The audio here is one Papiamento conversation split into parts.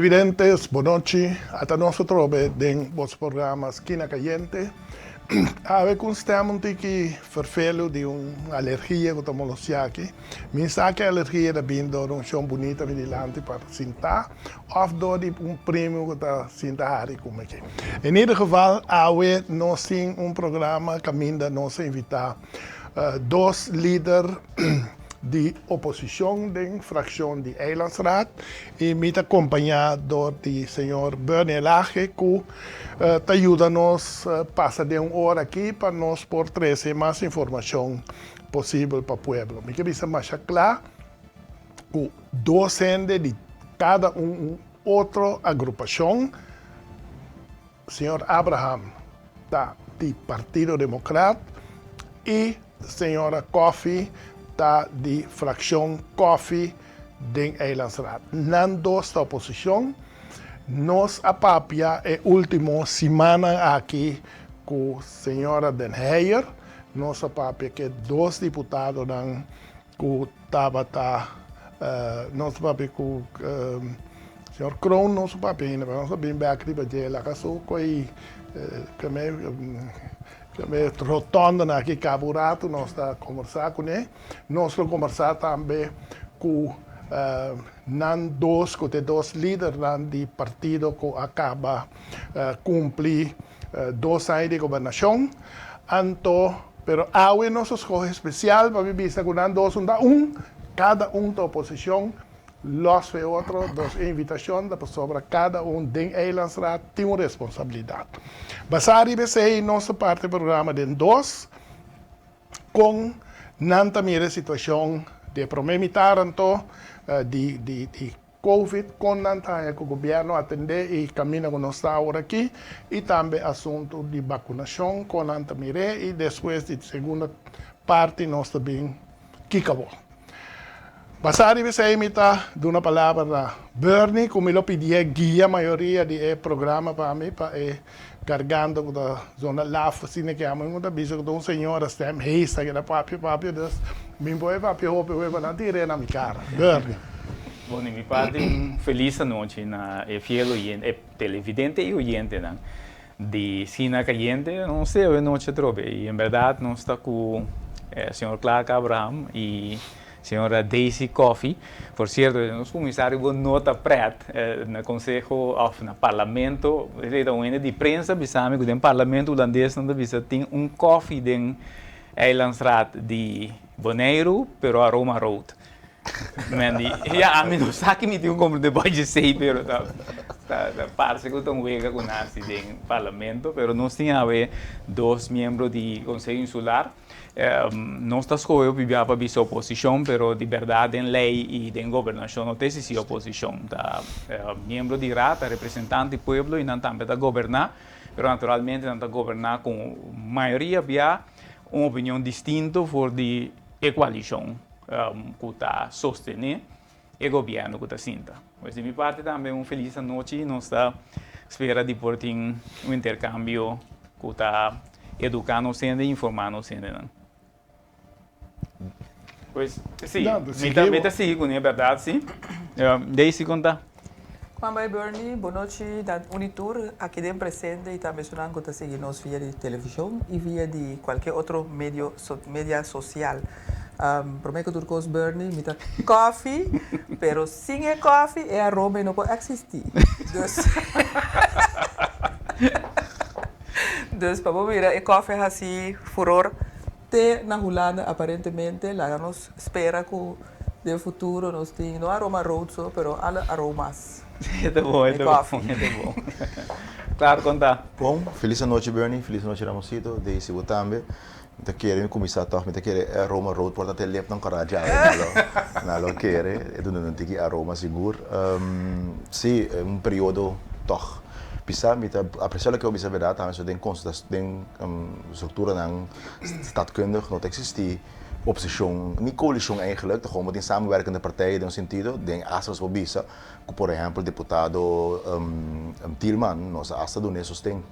Televidentes, bonochi. Ata nos atrobe den boso programa Skina Kayente. Awe ku un stem un tiki ferfelu di un alergia ku ta molostia aki. Mi sa ku e alergia ta bin dor un shon bunita mi dilanti pa sinta òf dor di un primu ku ta sinta hari ku mi aki. En ieder geval, awe nos tin un programa kaminda nos a invitá dos lider di oposishon den frakshon di Eilandsraad i mi ta kompañá dor di señor Bernie Elhage ku ta yuda nos pasa den un ora aki pa nos por trese mas informashon posibel pa pueblo. Mi ke bisa masha kla ku dos hende di kada un otro agrupashon, Señor Abraham ta di Partido Democraat y Señora Coffie ta di fraccion Coffie den Eilandsraad. Nan dos ta oposicion. Nos a papia e ultimo simannan aki cu Señora Den Heyer. Nos a papia cu e dos diputadonan Ku tabata nos papia ku señor Kroon nos papia ainda pero nos a bin bek riba dje laga su koe keme keme rotondanan aki kaba un ratu nos ta kombersá kuné. Nos lo kombersá tambe ku nan dos ku ta e dos lidernan di partido ku a kaba kumpli dos aña di gobernashon. Anto, pero awe nos a skohe spesial pa mi bisa ku nan dos un ta un, kada un ta oposishon, lòs for e otro, dos e invitashon ta pasobra kada un den Eilandsraad tin un responsabilidat. Basá riba esei nos ta parti e programa den dos, kon nan ta mira e situashon di e promé mitar anto di di di Covid, kon nan ta haña ku gobièrnu atendé i kaminda ku nos ta awor aki, i tambe asuntu di bakunashon, kon nan ta mir'é, i despues di segunda parti nos ta bin kiko bo. Basá riba esei mi ta duna palabra na Bernie ku mi lo pidié guia mayoria di e programa pa mi pa e garganta ku ta zona laf asina ke amo mi ta bisa ku ta un señora stem hees ta keda papia papia dus mi por e papia hopi hopi pa nan tir'é na mi kara. Bernie. Bon di mi parti un felis anochi na e fiel oyente, e televidente i oyentenan di Skina Kayente. Nos te awe nochi atrobe i en bèrdat nos ta ku señor Clark Abraham i Señora Daisy Coffie. Por cierto, nos cuminsa riba un nota pret na conseho of na parlamento. Esey ta un hende di prensa bisa mi cu den parlamento Hulandes nan ta bisa tin un koffie den Eilandsraad di Boneiru, pero aroma rood. Men di, ya ami no sa ki mi tin cu comprende boy djesey, pero ta ta parce cu ta un wega cu nan haci den parlamento. Pero nos tin awe dos miembro di Conseho Insular. Nos ta skohe hopi bia pa bisa oposishon, pero di bèrdat den lei i den gobernashon no ta eksistí oposishon. Ta miembro di Raad, ta representante di pueblo i nan tambe ta goberná, pero naturalmente nan ta goberná ku mayoria bia un opinion distinto for di e koalishon ku ta sostené e gobièrnu ku ta sinta. Pues di mi parti tambe un felis anochi. Nos ta spera di por tin un interkambio ku ta eduká nos hende i informá nos hendenan. Pues si, mi ta mi ta sigui kuné bèrdat si. Daisy kon ta? Juan Bay Bernie, bonochi na un i tur aki den presente i tambe esunnan ku ta sigui nos via di televishon i via di kualke otro medio media sosial. Prome ku tur kos Bernie mi ta kofi pero sin e kofi e aroma no por existi dus dus pa bo mira e kofi a hasi furor te na Hulanda aparentemente laga nos spera ku den futuro nos tin no aroma rood so pero alle aromas E ta bon e ta bon e ta bon Klaar kon ta? Bon, felis anochi Bernie, felis anochi Ramosito, Daisy bo tambe. Mi ta kere mi kuminsá tòg, mi ta kere e aroma rood por ta te lepnan kòrá djawe na lo na lo kere, e duna un tiki aroma sigur. Sí, un periodo tòg pisá, mi ta apresiá loke bo bisa bèrdat, tambe so den den strukturanan stadkundig no ta eksistí. oposishon, ni koalishon eigenlijk, ta gewoon bo tin samenwerkende partijen den un sentido, den asta nos por bisa ku por ehèmpel diputado Thielman nos a asta dun'é sosten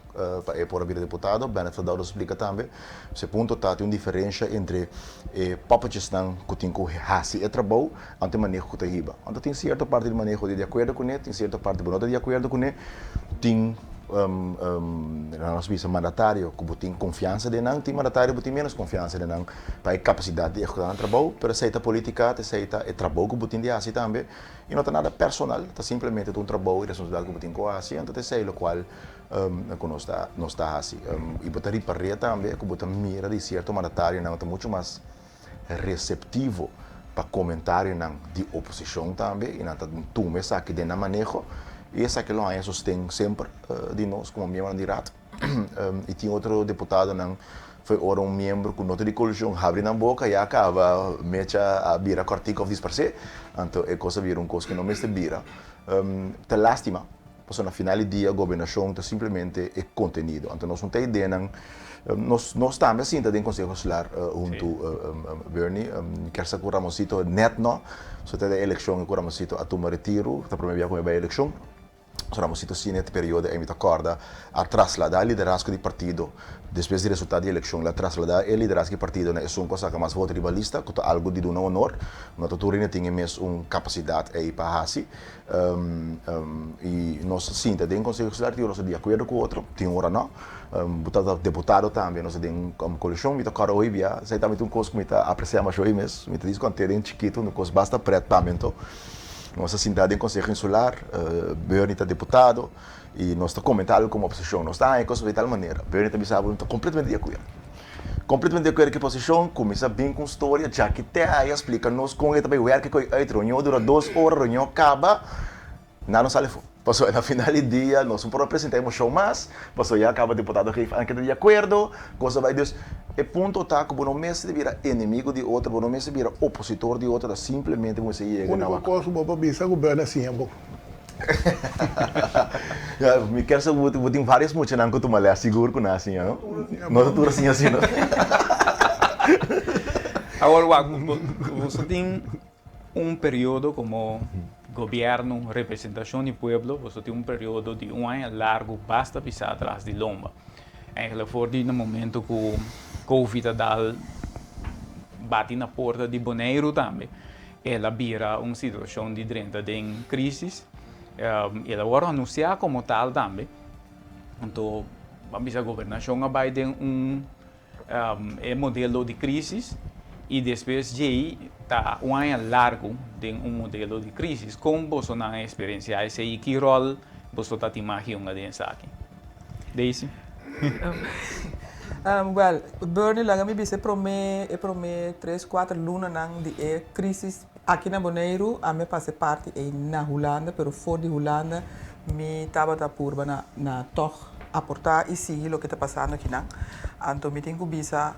pa e por a bira diputado, Bennett Fadaudo a splika tambe. Su punto ta tin un diferensha entre e poppetjesnan ku tin ku hasi e trabou anto e maneho ku ta hiba. Anto tin sierto parti di maneho di di akuerdo kuné, tin sierto parti bo no ta di akuerdo kuné, tin nos bisa mandatario ku bo tin konfiansa den nan, tin mandatario bo tin ménos konfiansa den nan pa e kapasidat di ehekutá nan trabou, pero esei ta politika, esei ta e trabou ku bo tin di hasi tambe i no ta nada personal, ta simplemente ta un trabou i responsabilidat ku bo tin ku hasi, anto ta esei lokual ku nos ta nos ta hasi. I bo ta ripar'é tambe ku bo ta mira di sierto mandatarionan ta muchu mas reseptivo pa komentarionan di oposishon tambe i nan ta tuma esaki den nan maneho i esaki lo haña sosten semper di nos komo miembronan di Raad. I tin otro deputadonan fo'i ora un miembro ku no ta di koalishon habri nan boka ya kaba mecha a bira kòrtiku òf disparsé, anto e kos a bira un kos ku no mester bira. Ta lástima. Pasobra na final di dia gobernashon ta simplemente e kontenido. Anto nos no ta ideanan, nos nos tambe a sinta den Konseho Insular huntu Bernie, mi kier sa ku Ramonsito nèt no, so ta den elekshon ku Ramonsito a tuma retiru, ta prome bia ku mi a bai elekshon. So Ramonsito si na e periodo ei mi ta kòrda a trasladá liderazgo di partido despues di resultado di elekshon el a trasladá e liderazgo di partido na esun ku a saka mas voto riba lista ku ta algu di duna honor, no ta tur hende tin e mes un kapasidat ei pa hasi. I nos ta sinta den Konseho Insular tin ora nos ta di akuerdo ku otro, tin ora no. Bo ta deputado tambe, nos ta den koalishon, mi ta kòrda hopi bia, esei tambe ta un kos ku mi ta apresiá masha hopi mes. Mi ta disi ku antes den chikitu un kos basta prèt pa mi anto. Nos ta sinta den Konseho Insular, Bernie ta deputado i nos ta komentá algu komo oposishon. Nos ta haña e kos di tal manera, Bernie ta bisa bo mi ta kompletamente di akuerdo. Kompletamente di akuerdo ku e posishon, kuminsá bin ku un storia, djaki te aya splika nos kon e ta bai wèrk ku e uit, reunion dura dos ora, reunion kaba, nan no sali afó. Pasobra na final di dia nos no por a presentá e moshon mas, pasobra ya kaba diputado geef aan ke ta di akuerdo, kos a bai. Dus e punto ta ku bo no mester bira enemigo di otro, bo no mester bira opositor di otro, ta simplemente bo mester yega na Úniko kos ku bo por bisa ku Berna siña bo. Ya, mi kier sa bo bo tin varios muchanan ku tuma les sigur ku nan a siña, no? No ta tur a siña asina. Awor wak, boso tin un periodo komo gobièrnu, representashon di pueblo, boso tin un periodo di un aña largu basta pisá atras di lomba. Eigenlijk for di na momento ku Covid a dal bati na porta di Boneiru tambe. El a bira un situashon di drenta den krísis. El a wòrdu anunsiá komo tal tambe. Anto, ban bisa gobernashon a bai den un e modelo di krísis i despues djei ta un aña largu den un modelo di krísis. Kon bosonan a eksperensiá esei i ki ròl boso ta tin magi hunga den esaki? Daisy? Wèl, Bernie, laga mi bisa e promé e promé tres kuater lunanan di e krísis aki na Boneiru, ami a pasa e parti ei na Hulanda, pero for di Hulanda mi tabata purba na na tòg aportá i sigui loke ta pasando akinan. Anto mi tin ku bisa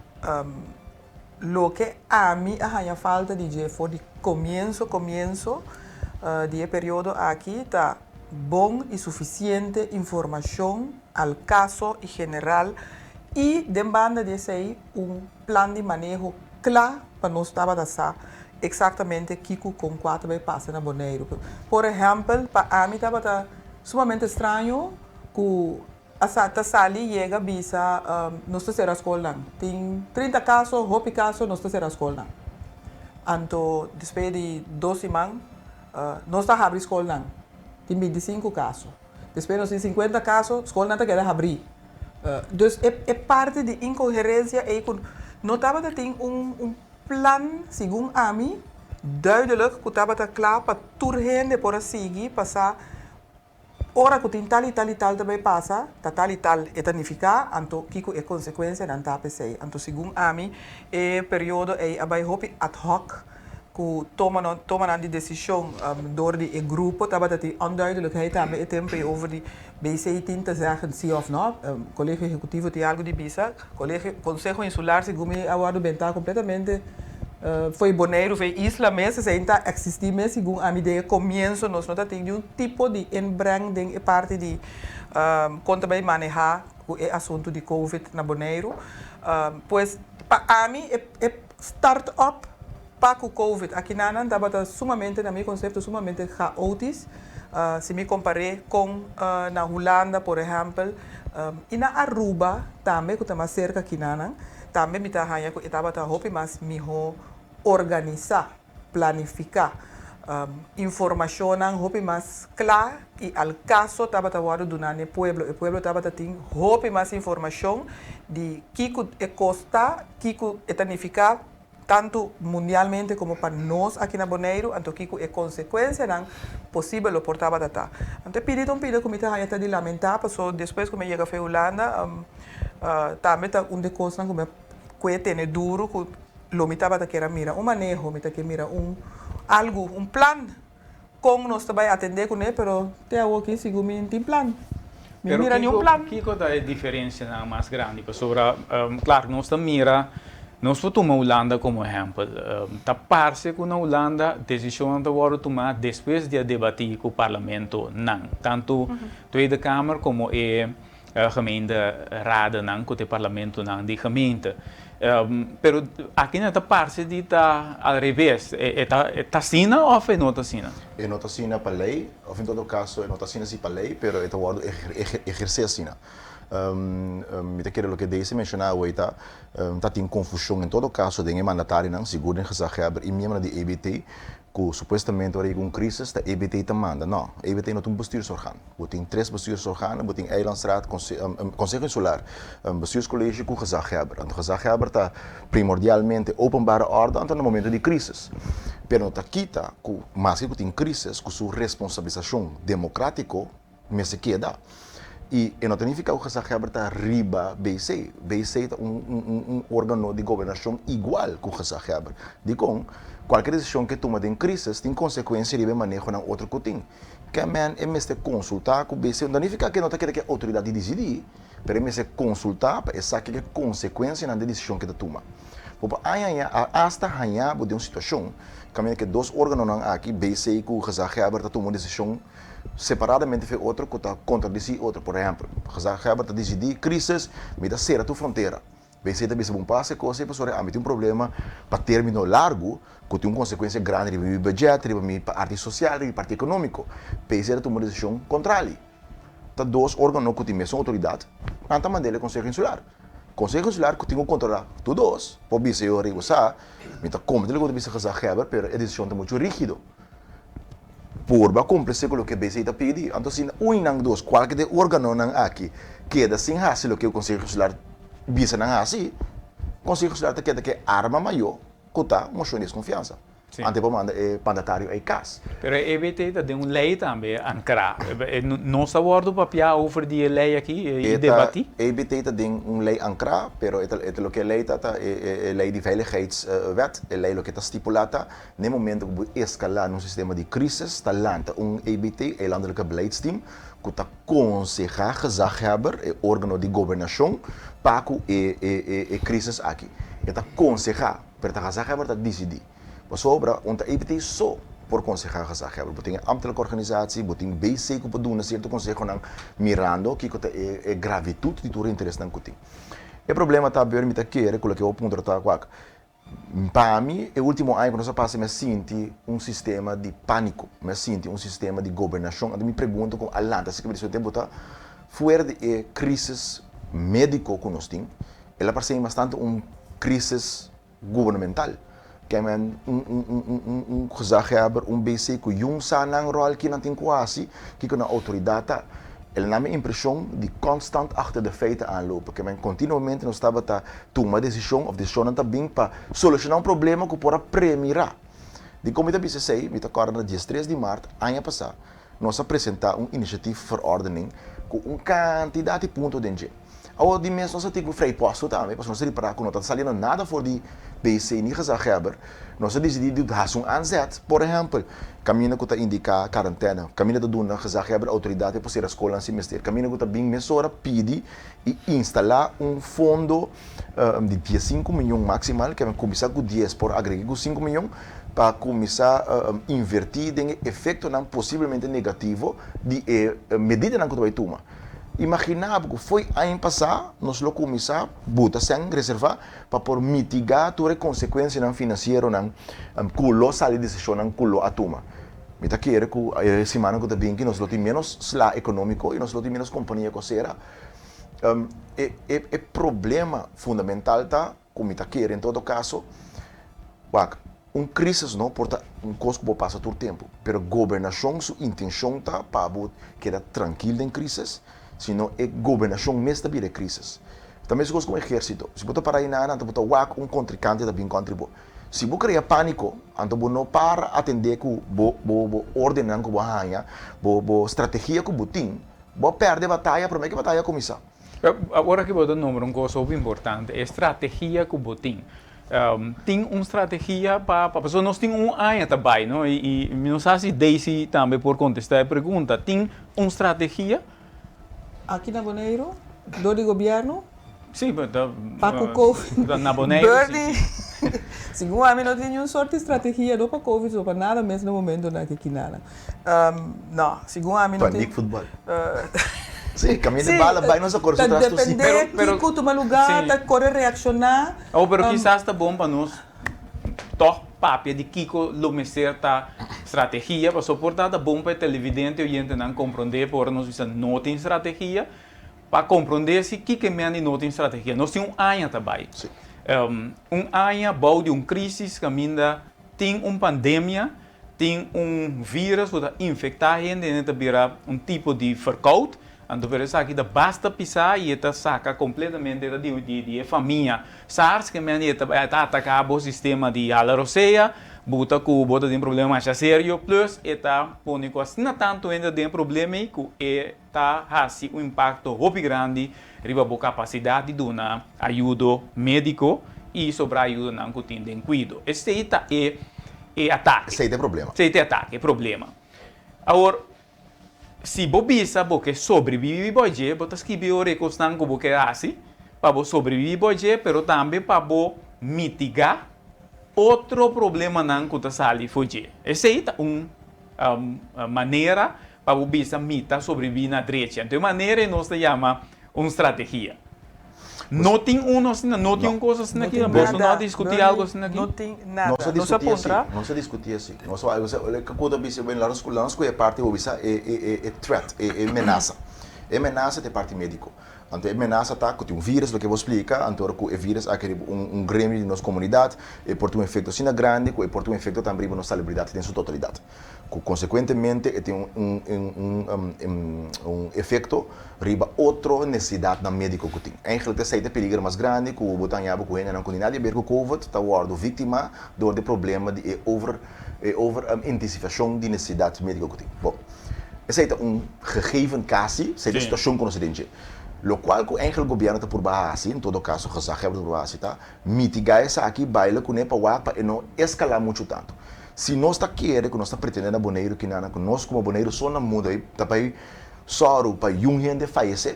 loke ami a haña falta di dje for di komienso komienso di e periodo aki ta bon i sufisiente informashon al kaso i general i den banda di esei un plan di maneho kla pa nos tabata sa eksaktamente kiko kon kua ta bai pasa na Boneiru. Por ehèmpel, pa ami tabata sumamente straño ku a sa ta sali yega bisa nos ta sera skolnan. Tin 30 kaso, hopi kaso, nos ta sera skolnan. Anto despues di dos siman nos ta habri skolnan. Tin 25 kaso. Despues nos tin 50 kaso, skolnan ta keda habrí. Dus e e parti di inkoherensia ei ku no tabata tin un un plan segun ami duidelijk ku tabata kla pa tur hende por a sigui pa sa Ora ku tin tal i tal i tal ta bai pasa, ta tal i tal e ta nifiká, anto kiko e konsekuensianan ta p'esei. Anto segun ami e periodo ei a bai hopi ad hoc ku toma tomanan di desishon dor di e grupo. Tabata tin onduidelijkheid tambe e tempu ei over di BC tin ta zeggen si òf nò. Kolegio Ehekutivo tin algu di bisa. Kolegio, Konseho Insular segun mi a wòrdu bentá kompletamente Fo'i Boneiru, fo'i isla mes, esei ta eksistí mes segun ami den e komienso nos no ta tin niun tipo di inbreng den e parti di kon ta bai manehá ku e asuntu di covid na Boneiru. Pues. Pa ami e start up pa ku Covid akinanan tabata sumamente, na mi konsepto, sumamente chaotisch. Si mi kompar'é kon na Hulanda, por ehèmpel, i na Aruba tambe ku ta mas serka akinanan, tambe mi ta haña ku e tabata hopi mas mihó organisá, planifiká. Informashonnan hopi mas kla i al kaso tabata wòrdu duná na e pueblo. E pueblo tabata tin hopi mas informashon di kiko e kos ta, kiko e ta nifiká tantu mundialmente komo pa nos aki na Boneiru, anto kiko e konsekuensianan posibel lo por tabata ta. Anto e pidi ta un pida ku mi ta haña ta di lamentá, paso despues ku mi a yega for Hulanda tambe ta un di e kosnan ku mi a kue tene duru ku lo mi tabata kier a mira un maneho, mi ta kier mira un algu, un plan kon nos ta bai atendé kuné, pero te awoki sigun mi no tin plan. Mi no mira niun plan. Pero kiko ta e diferensianan mas grandi? Pasobra, klaro, nos ta mira, nos por tuma Hulanda komo ehèmpel. Ta parse ku na Hulanda desishonnan ta wòrdu tumá despues di a debatí ku parlamentonan, tantu Tweede Kamer komo e gemeenteradennan ku ta e parlamentonan di gemeente. Pero aki nan ta parse di ta al reves. E ta asina òf e no ta asina? E no ta asina pa lei, òf en todo kaso e no ta asina si pa lei, pero e ta wòrdu ehersé asina. Mi ta kere loke Daisy menshoná awor ta, ta tin konfushon en todo kaso den e mandatarionan, sigur den gezaghebber i miembronan di EBT, ku supuestamente ora yega un krisis ta EBT ta manda. No, EBT no ta un bestuursorgaan. Bo tin tres bestuursorganen, bo tin Eilandsraad, Konseho Insular, Bestuurscollege ku Gezaghebber. Anto Gezaghebber ta primordialmente openbare orde anto na momento di krisis. Pero no ta kita ku maske ku tin krisis ku su responsabilisashon demokratiko mester keda. I e no ta nifiká ku Gezaghebber ta riba BC. BC ta un un órgano di gobernashon igual ku Gezaghebber. Dikon? Kualke desishon ku e tuma den krisis tin konsekuensia riba e manehonan otro ku tin. Ke men e mester konsultá ku BC. No ta nifiká ku e no ta keda ku e outoridat di disidí, pero e mester konsultá pa e sa kiko e konsekuensianan di e desishon ku e ta tuma. Bo por aña asta haña bo den un situashon kaminda ku e dos órganonan aki, BC ku Gezaghebber, ta tuma un desishon separadamente for e otro ku ta kontradisí otro. Por ehèmpel, gezaghebber ta disidí, Krisis, mi ta sera tur frontera. BC ta bisa bon pasa e kos ei pasobra ami tin un problema pa término largu ku tin un konsekuensia grandi riba mi budget, riba mi parti sosial, riba mi parti ekonómiko. PC ta tuma un desishon kontrali. Ta dos órgano ku tin mesun outoridat, nan ta mand'el e Konseho Insular. Konseho Insular ku tin ku kontrolá tur dos por bisa yo riba sa, mi ta komprende loke bo ta bisa gezaghebber pero e desishon ta muchu rígido. Purba kumpli segun loke BCI ta pidi. Anto si un nan dos kualke di e organonan aki keda sin hasi loke e Konseho Insular bisa nan hasi, Konseho Insular ta keda ku e arma mayó ku ta moshon di deskonfiansa. Anto e por manda e mandatario ei kas. Pero e EBT ta den un lei tambe ankrá. Nos ta wòrdu papiá over di e lei aki i debatí? EBT ta den un lei ankrá, pero e ta loke e lei ta ta e lei di veiligheidswet. E lei loke ta stipulá ta N'e momento ku bo eskalá na un sistema di krísis, ta lanta un EBT, Eilandelijke Beleidsteam, ku ta konsehá gezaghebber, e órgano di gobernashon, pa ku e e krísis aki. E ta konsehá, pero ta gezaghebber ta disidí. Pasobra un ta EBT so por konsehá gezaghebber. Bo tin e ambtelijke organisatie, bo tin BC ku por duna sierto konsehonan mirando kiko ta e e gravitut di tur e interesnan ku tin. E problema ta, Björn, mi ta kere ku loke bo puntra ta wak, Pa mi, e ultimo aña ku nos a pasa mi a sinti un sistema di pániko, mi a sinti un sistema di gobernashon. Anto mi pregunta ku a lanta asina ku tempu ta fuera di e krísis médiko ku nos tin, el a parse mi bastante un krísis gubernamental. Ke men un un un un un un gezaghebber, un BC ku yun sa nan ròl ki nan tin ku hasi, kiko nan outoridat ta. El a na mi impreshon di konstant achter de feiten aanlopen. Ke men kontinuamente nos tabata tuma desishon òf desishonnan ta bin pa solushoná un problema ku por a premirá. Dikon mi ta bisa esei? Mi ta kòrda na diestres di mart aña pasá nos a presentá un initiatiefverordening ku un kantidat di punto den dje. Awor di mes nos a tin ku vrijposto tambe pasobra nos a ripará ku no ta saliendo nada for di BC ni gezaghebber. Nos a disidí di hasi un aanzet, por ehèmpel, kaminda ku ta indiká karantèna, kaminda ta duna gezaghebber outoridat pa por sera skolnan si mester, kaminda ku ta bin mesora pidi i instalá un fondo di diesinku miyon maksimal, ke kuminsá ku dies por agreg'é ku sinku miyon, pa kuminsá invertí den e efektonan posiblemente negativo di e medidanan ku ta bai tuma. Imaginá bo ku fo'i aña pasá nos lo kuminsá buta sèn reservá pa por mitigá tur e konsekuensianan finansieronan ku lo sali desishonnan ku lo a tuma. Mi ta kere ku e simannan ku ta binki nos lo tin ménos sla ekonómiko i nos lo tin ménos kompania ku a sera. E e problema fundamental ta ku mi ta kere en todo kaso, wak, un krísis no por ta un kos ku bo pasa tur tempu, pero gobernashon su intenshon ta pa bo keda trankil den krísis, sino e gobernashon mes ta bira e krísis. Ta meskos ku un ehérsito, si bo ta para einan anto bo ta wak un kontrinkante ta bin kontra bo. Si bo krea pániko, anto bo no para atendé ku bo bo bo órdennan ku bo a haña, bo bo strategia ku bo tin, bo a pèrdè bataya promé ku e bataya a kuminsá. Awor aki bo ta nombra un kos hopi importante, e strategia ku bo tin. Tin un strategia pa, pasobra nos tin un aña ta bai, no? I mi no sa si Daisy tambe por kontestá e pregunta. Tin un strategia? Aki na Boneiru, dor di gobièrnu? Sí, ta Pa ku Covid. Na Boneiru, sí. Bernie, segun ami no tin niun sort di strategia, no pa Covid, no pa nada mes na momentonan aki kinana. No, segun ami no tin. Paniek futbal. Sí, kaminda di bala bai nos a kore su tras tur Ta depende kiko tuma lugá, ta kore reakshoná. Oh, pero kisas ta bon pa nos tòg papia di kiko lo mester ta strategia, pasobra por ta ta bon pa e televidente oyentenan komprondé pa ora nos bisa no tin strategia, pa komprondé si kiko e men di no tin strategia. Nos tin un aña ta bai. Un aña bou di un krísis kaminda tin un pandemia. Tin un virus ku ta infektá hende, hende ta bira un tipo di verkoud, anto pero esaki ta basta pisá i e ta saka kompletamente ta di di e famia SARS ke men e ta ataká bo sistema di hala rosea, bo ta ku bo ta den problema masha serio, plus e ta pone ku asina tantu hende ta den e problema ei ku e ta hasi un impakto hopi grandi riba bo kapasidat di duna ayudo médiko i sobrá ayudonan ku tin den kuido. Esei ta e e atake. Esei ta e problema. Esei ta e atake, e problema. Awor, si bo bisa bo ke sobreviví bo dje, bo ta skibi ora e kosnan ku bo ke hasi pa bo sobreviví bo dje, pero tambe pa bo mitigá otro problemanan ku ta sali for dje. Esei ta un manera pa bo bisa mi ta sobreviví na drechi. Anto e manera ei nos ta yama un strategia. No tin uno asina, no tin un kos asina aki, boso no a diskutí algu asina aki? No tin nada. Nos a diskutí así, nos a diskutí así. Nos a bai, ku ta bisa, bueno, lanos lanos ku e parti bo bisa e e e threat, e e menasa. E menasa ta e parti médiko. Anto e menasa ta ku tin un vírus, loke bo splika, anto ora ku e vírus aki riba un un gremio di nos komunidat, e por tin un efekto asina grandi ku e por tin un efekto tambe riba nos salubridat den su totalidat. Ku konsekuentemente e tin un un un efekto riba otro nesesidatnan médiko ku tin. Eigenlik esei ta e peliger mas grandi ku bo ta haña bo ku hendenan ku ni nada di aber ku covid ta wòrdu víktima dor di e problema di e over e over intensivashon di nesesidat médiko ku tin. Bon, esei ta un gegeven kasi, esei ta e situashon ku nos ta den dje. Lokual ku eigenlik gobièrnu ta purba hasi, en todo kaso gezaghebber ta purba hasi ta mitigá esaki, baila kuné pa wak pa e no eskalá muchu tantu. Si nos ta kere ku nos ta pretende na Boneiru kinanan ku nos komo Boneiru so na mundu ei ta bai sòru pa yun hende fayesé,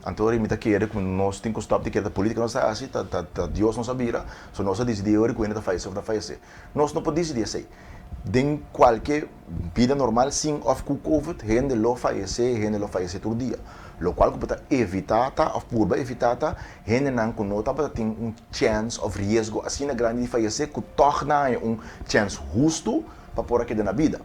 anto ora mi ta kere ku nos tin ku stòp di kere ta politika nos ta hasi, ta ta ta Dios nos a bira, so nos a disidí ora ku hende ta fayesé òf no fayesé. Nos no por disidí esei. Den kualke bida normal sin òf ku covid hende lo fayesé, hende lo fayesé tur dia. Lokual ku bo ta evitá ta òf purba evitá ta hendenan ku no tabata tin un chèns òf riesgo asina grandi di fayesé ku tòg nan haña un chèns hustu pa por a keda na bida.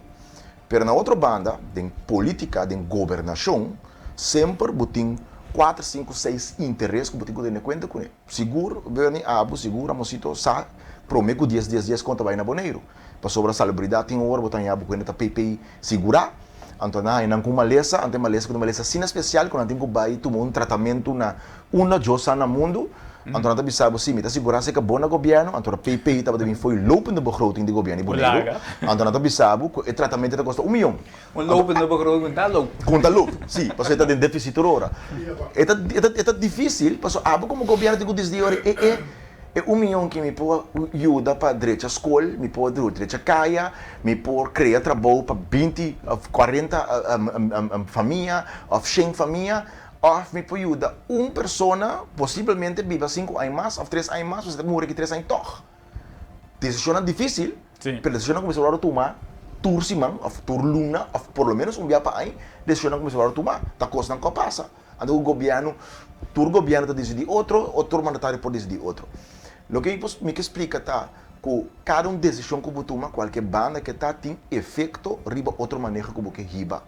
Pero na otro banda, den polítika, den gobernashon, semper bo tin kuater, sinku, seis interes ku bo tin ku tene kuenta kuné. Sigur Bernie, abo, sigur Ramosito sa promé ku dies dies dies kon ta bai na Boneiru. Pasobra salubridat tin ora bo ta haña bo ku hende ta pei sigurá, anto nan haña nan ku un malesa, anto e malesa ku ta un malesa asina spesial ku nan tin ku bai tuma un tratamentu na unda Dios sa na mundu, anto nan ta bisa bo, si mi ta sigurá si ka bo na gobièrnu, anto ora pei tabata bin fo'i lopende begroting di gobièrnu di Boneiru, anto nan ta bisa bo ku e tratamentu ta kosta un mion. Un lopende begroting ta lop. Kon ta lop, si, pasobra e ta den defisit tur ora. E ta e ta difisil pasobra abo komo gobièrnu tin ku disidí ora e e. E un miyon ki mi por yuda pa drecha skol, mi por drecha kaya, mi por krea trabou pa binti òf kuarenta famia òf shen famia, òf mi por yuda un persona posiblemente biba sinku aña mas òf tres aña mas, pasobra e ta muri aki tres aña tòg. Desishonnan difísil, pero desishonnan ku mester wòrdu tuma. Tur siman òf tur luna òf por lo ménos un bia pa aña desishonnan ku mester wòrdu tumá. Ta kosnan ku a pasa. Anto ku gobièrnu, tur gobièrnu ta disidí otro, otro mandatario por disidí otro. Loke mi por mi ke splika ta ku kada un desishon ku bo tuma, kualke banda ke ta, tin efekto riba otro maneho ku bo ke hiba.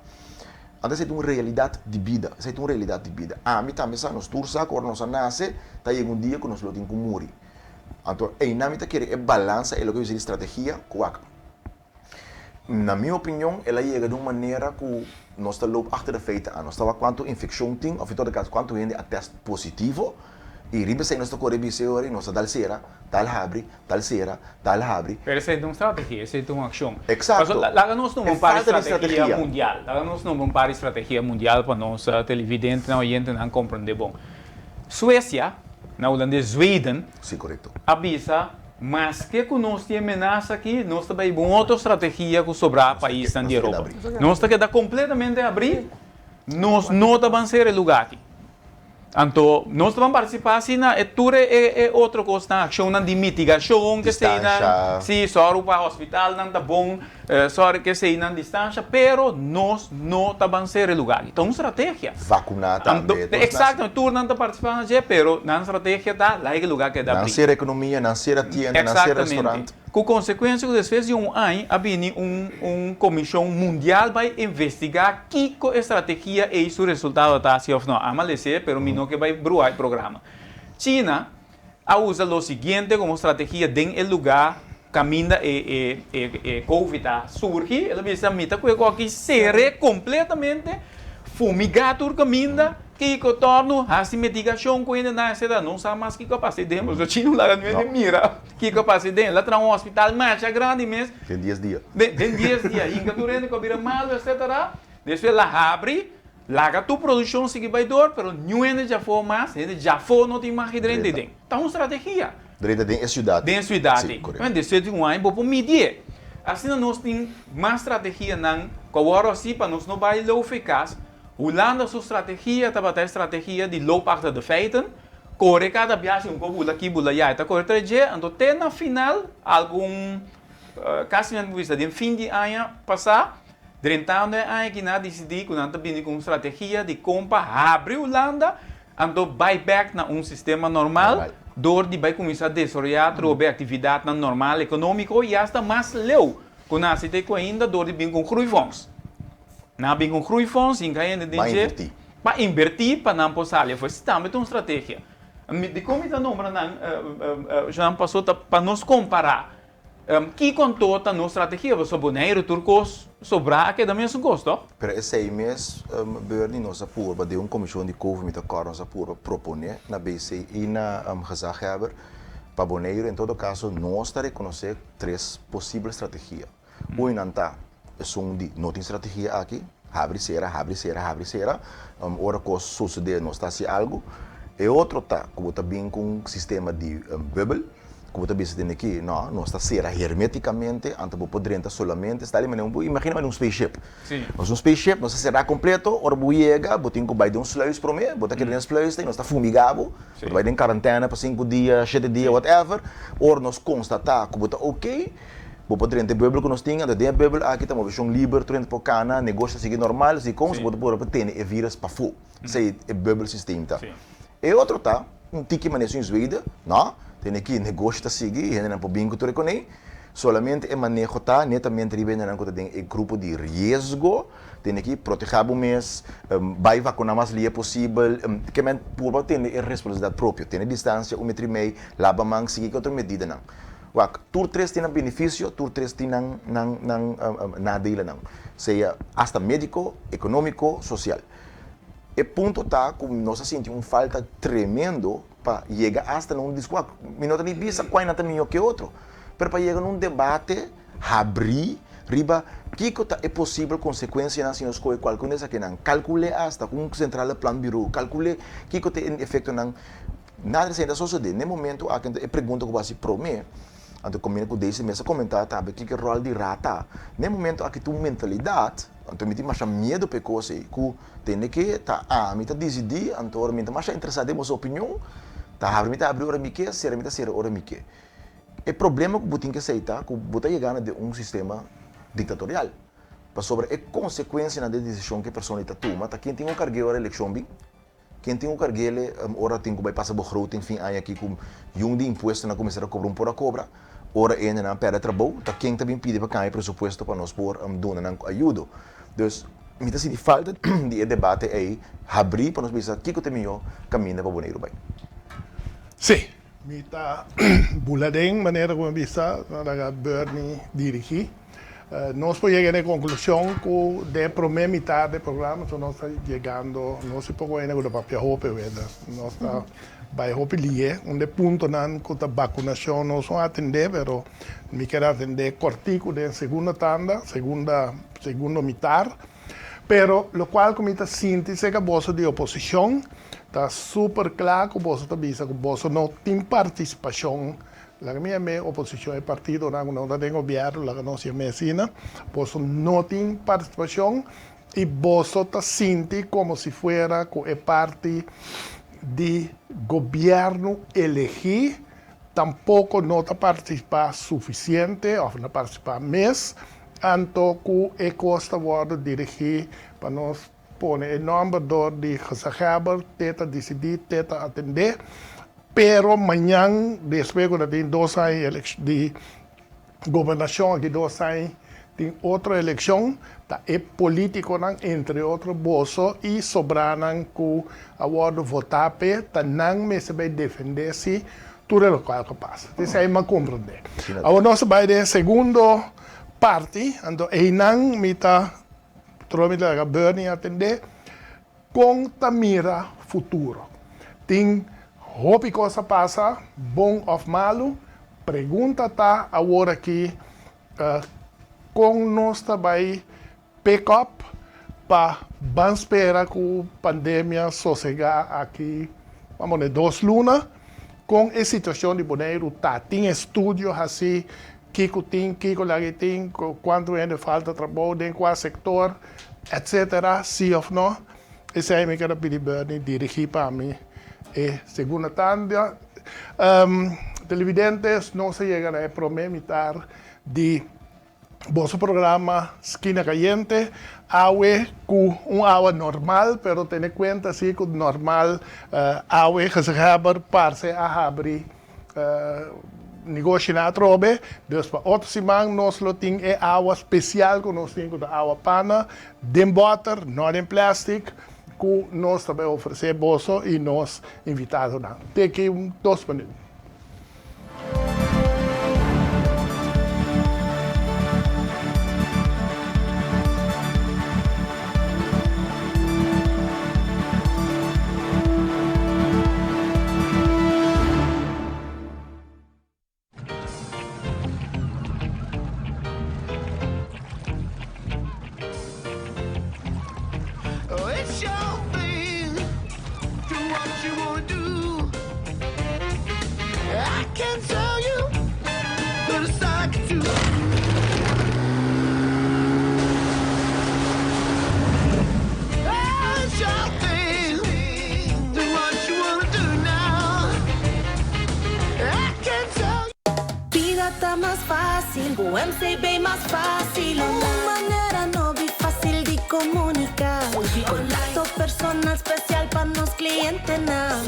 Anto esei ta un realidat di bida, esei ta un realidat di bida. Ami tambe sa, nos tur sa ku ora nos a nase ta yega un dia ku nos lo tin ku muri. Anto einan mi ta kere e balansa e loke mi bisa di strategia ku wak. Na mi opinion el a yega di un manera ku nos ta loop achter de feiten aan. Nos ta wak kuantu infekshon tin òf en todo kaso kuantu hende a tèst positivo i riba esei nos ta kore bisa e ora i nos ta dal sera, dal habri, dal sera, dal habri. Pero esei ta un strategia, esei ta un akshon. Eksakto. Pasobra laga nos nombra E un par di falta di strategia strategia. mundial. Laga nos nombra un par di strategia mundial pa nos televidentenan, oyentenan komprendé bon. Suesia, na hulandes Zweden, Sí, korekto. a bisa, Maske ku nos tin e menasa aki, nos ta bai un otro strategia ku sobrá paisnan di Europa. Nos ta keda kompletamente abrí, nos no ta ban sera e lugá aki. Anto, nos ta ban partisipá si na e tur e otro kosnan, akshonnan di mitigashon, keseinan, si, sòru pa hospitalnan ta bon, sòru keseinan, distansha, pero nos no ta ban sera e lugá aki. Ta un strategia. Vakuná tambe. Exactamente, tur nan ta partisipá na dje, pero nan strategia ta laga e lugá keda Nan abrí. sera ekonomia, nan sera tienda, nan sera Exactamente. restaurant. Ku konsekuensia ku despues di un aña a bini un un komishon mundial bai investigá kiko e strategia ei su resultado ta si òf no. Ama les'é, pero mi no ke bai bruha e programa. China a usa lo siguiente komo strategia den e lugá kaminda e e e e covid a surgi, el a bisa mi ta kue ku aki ser'é kompletamente, fumigá tur kaminda, kiko tòrnu, hasi mitigashon ku hendenan etcetera. No sa mas kiko a pasa ei den, pasobra chino laga nu hende mira kiko a pasa ei den. El a traha un hospital masha grandi mes. Den dies dia. Den dies dia, hinka tur hende ku a bira malu etcetera. Despues el a habri. Laga tur produccion sigui bay door, pero niun hende djafó mas, hende djafó no tin mag drenta Drenta. den. Ta un strategia. Drenta den e ciudad. Den e ciudad Sí, ei. correcto. Men despues di un aña bo por midié. Asina nos tin mas strategianan cu awor así pa nos no bay lou fe cas. Hulanda su strategia tabata e strategia di loop achter de feiten, core cada biaha si un por bula aki bula allá, e ta core tres dje, anto te na final algun casi nan bisa den fin di aña pasá, Drentando e aña aki nan a disidí ku nan ta bini ku un strategia di kon pa habri Hulanda anto bai bèk na un sistema normal dor di bai kuminsá desaroyá atrobe aktividatnan normal ekonómiko i asta mas leu ku nan hasi te ku ainda dor di bin ku un groeifonds. Nan a bin ku un groeifonds hinka hende den dje pa inbertí pa nan por sali afó. Esei tambe ta un strategia. Dikon mi ta nombra nan Jonan paso ta pa nos kompará. Kiko anto ta nos strategia? Pasobra Boneiru tur kos sobrá a keda mesun kos, tòg? Pero esei mes, Bernie, nos a purba den un komishon di Covid, mi ta kòrda, nos a purba proponé na BC i na Gezaghebber pa Boneiru en todo kaso nos ta rekonosé tres posibel strategia. Un nan ta esun di no tin strategia aki, habri sera, habri sera, habri sera, ora kos sosodé nos ta hasi algu. E otro ta ku bo ta bin ku un sistema di bubbel. Ku bo ta bisa tene ki, no, nos ta sera hermeticamente, anto bo por drenta solamente, sta di manera un, imagina manera un spaceship. Sí. Nos un spaceship, nos ta será completo, ora bo yega, bo tin ku bai den un sluis promé, bo ta keda den e sluis te, nos ta fumiga bo, Sí. bo ta bai den karantène pa sinku dia, shete dia, Sí. whatever, ora nos konstatá ku bo ta oké, bo por drenta e bubbel ku nos tin, anto den e bubbel aki ta moveshon liber, tur hende por kana, negoshi ta sigui normal, si kon, Sí. bo ta por tene e virus pafó, esei e bubbel systeem ta. Sí. E otro ta, un tiki manera su Zweden, no, tene ki negoshi ta sigui i hendenan por bin ku tur e kuné. Solamente e maneho ta netamente riba hendenan ku ta den e grupo di riesgo, tene ki protehá bo mes, bai vakuná mas lia posibel, ke men purba tene e responsabilidat propio, tene distansia un metro i mei, laba man, sigui ki otro medidanan. Wak, tur tres tin nan benefisio, tur tres tin nan nan nan nadelanan, sea asta médiko, ekonómiko, sosial. E punto ta ku nos a sinti un falta tremendo pa yega asta na un diskua. Mi no ta ni bisa kua nan ta mihó ke otro, pero pa yega na un debate habrí riba kiko ta e posibel konsekuensianan si nos kohe kualke un di esakinan. Kalkul'é asta ku un sentrale planbureau, kalkul'é kiko ta e efektonan. Nada di esei ta sosodé. Na e momento aki anto e pregunta ku bo hasi promé, anto kominda ku Daisy mes a komentá tambe kiko e ròl di ra ta. Na e momento aki ta un mentalidat. Anto mi tin masha miedu pa e kos ei, ku tende ke ta ami ta disidí, anto ora mi ta masha interesá den boso opinion, ta habri mi ta habri ora mi ke, sera mi ta sera ora mi ke. E problema ku bo tin ke esei ta ku bo ta yegando den un sistema. diktatorial. Pasobra e konsekuensianan di e desishon ku e persona ei ta tuma ta ken tin ku karg'é ora elekshon bin, ken tin ku karg'é ora tin ku bai pasa begroting fin aña aki ku yun di impuestonan kuminsá ta kobra un por a kobra, ora e hendenan a pèrdè trabou ta ken ta bin pidi pa kambia e presupuesto pa nos por duna nan ayudo. Dus mi ta sinti falta di e debate ei habrí pa nos bisa kiko ta e mihó kaminda pa Boneiru bai. Sí, mi ta bula den manera ku mi a bisa na laga Bernie dirigí. Nos por yega na e konklushon ku den e promé mitar di e programa so nos ta yegando, no si poko hende ku ta papia hopi weder, nos ta bai hopi lié. Un di e puntonan ku ta bakunashon nos no atendé pero mi kier atendé kòrtiku den segunda tanda, segunda segundo mitar. Pero lokual ku mi ta sinti serka boso di oposishon ta super kla ku boso ta bisa ku boso no tin partisipashon. Laga mi yam'é oposishon, e partidonan ku no ta den gobièrnu, laga nos yam'é asina. Boso no tin partisipashon i boso ta sinti komo si fuera ku e parti di gobièrnu elegí tampoko no ta partisipá sufisiente òf no partisipá mes, anto ku e kos ta wòrdu dirigí pa nos pone e nòmber dor di gezaghèber, te ta disidí, te ta atendé, pero mañan despues ku ta tin dos aña di gobernashon aki dos aña tin otro elekshon, ta e polítikonan entre otro boso i sobranan ku a wòrdu votá p'e ta nan mester bai defendé si tur e lokual ku pasa. Esei mi a komprondé. Awor nos ta bai den e segundo parti, anto einan mi ta Tro mi ta laga Bernie atendé kon ta mira futuro. Tin hopi kos a pasa, bon òf malu. Pregunta ta awor aki kon nos ta bai pick up pa ban spera ku pandemia sosegá aki, ban pone dos luna. Kon e situashon di Boneiru ta? Tin estudio hasi Kiko tin, kiko laga tin, kuantu hende falta trabou, den kua sektor, etsetera, si òf no. Esei mi keda pidi Bernie dirigí pa mi e segunda tanda. Televidentes, nos a yega na e promé mitar di boso programa Skina Kayente. Awe ku un awa normal, pero tene kuenta si ku normal awe gezaghèber parse a habri Negoshinan atrobe, dus pa otro siman nos lo tin e awa spesial ku nos tin ku ta awa pana den bòter, no den plèstik, ku nos ta bai ofresé boso i nos invitadonan. Te aki un dos minüt. Bida ta mas fácil ku MCB mas fácil. Un manera nobo i fácil di komuniká. Kontakto personal spesial pa nos klientenan.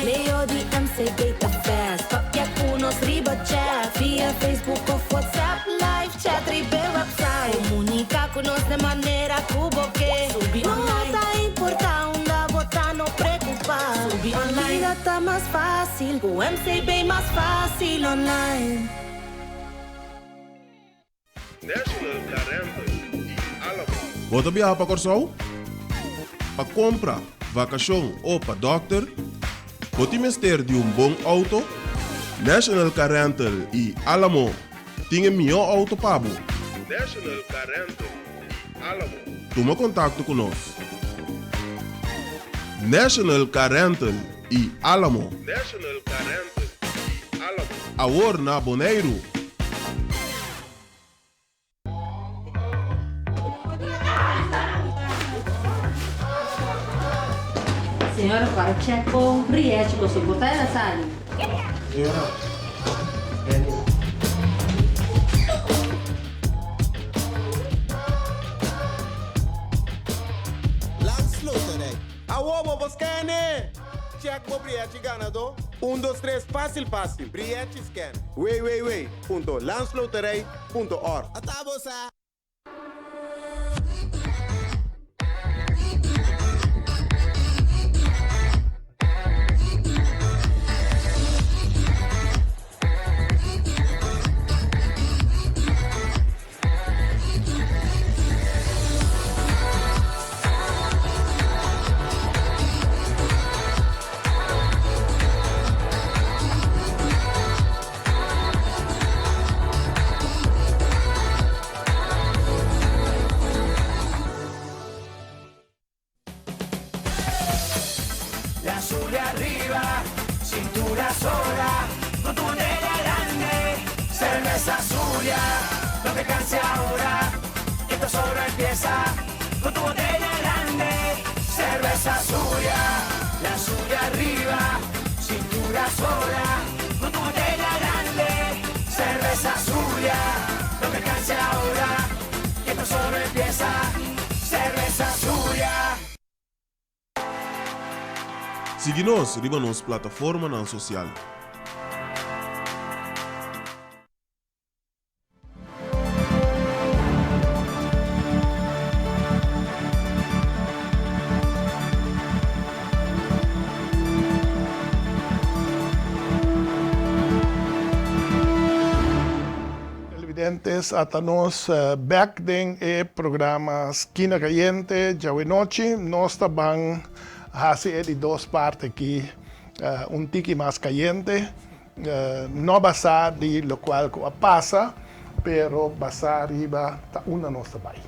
Medio di MCB ta fast. Papia ku nos riba chat via Facebook of WhatsApp. Live chat riba e website. Komuniká ku nos den manera ku bo ke. No ta importá unda bo ta, no preokupá. Bida ta mas fácil ku MCB mas fácil online. National Car Rental i Alamo. Bo ta biaha pa Kòrsou? Pa kompra, vakashon o pa dòkter? Bo tin mester di un bon outo? National Car Rental i Alamo tin e mihó outo pa bo. National Car Rental i Alamo. Tuma kontakto ku nos. National Car Rental i Alamo. National Car Rental i Alamo. Awor na Boneiru. Señora para check bo riachi boso por ta ela sali. Señora, Benny. ganadó? Un dos tres fásil fásil, Briechi Scan, www punto landsloterij punto org. Ata bo sa! Sigui nos riba nos plataformanan sosial. Televidentes, ata nos bek den e programa Skina Kayente djawe nochi. Nos ta ban hasi e di dos parti aki un tiki mas kayente. No basá di lokual ku a pasa, pero basá riba ta unda nos ta bai.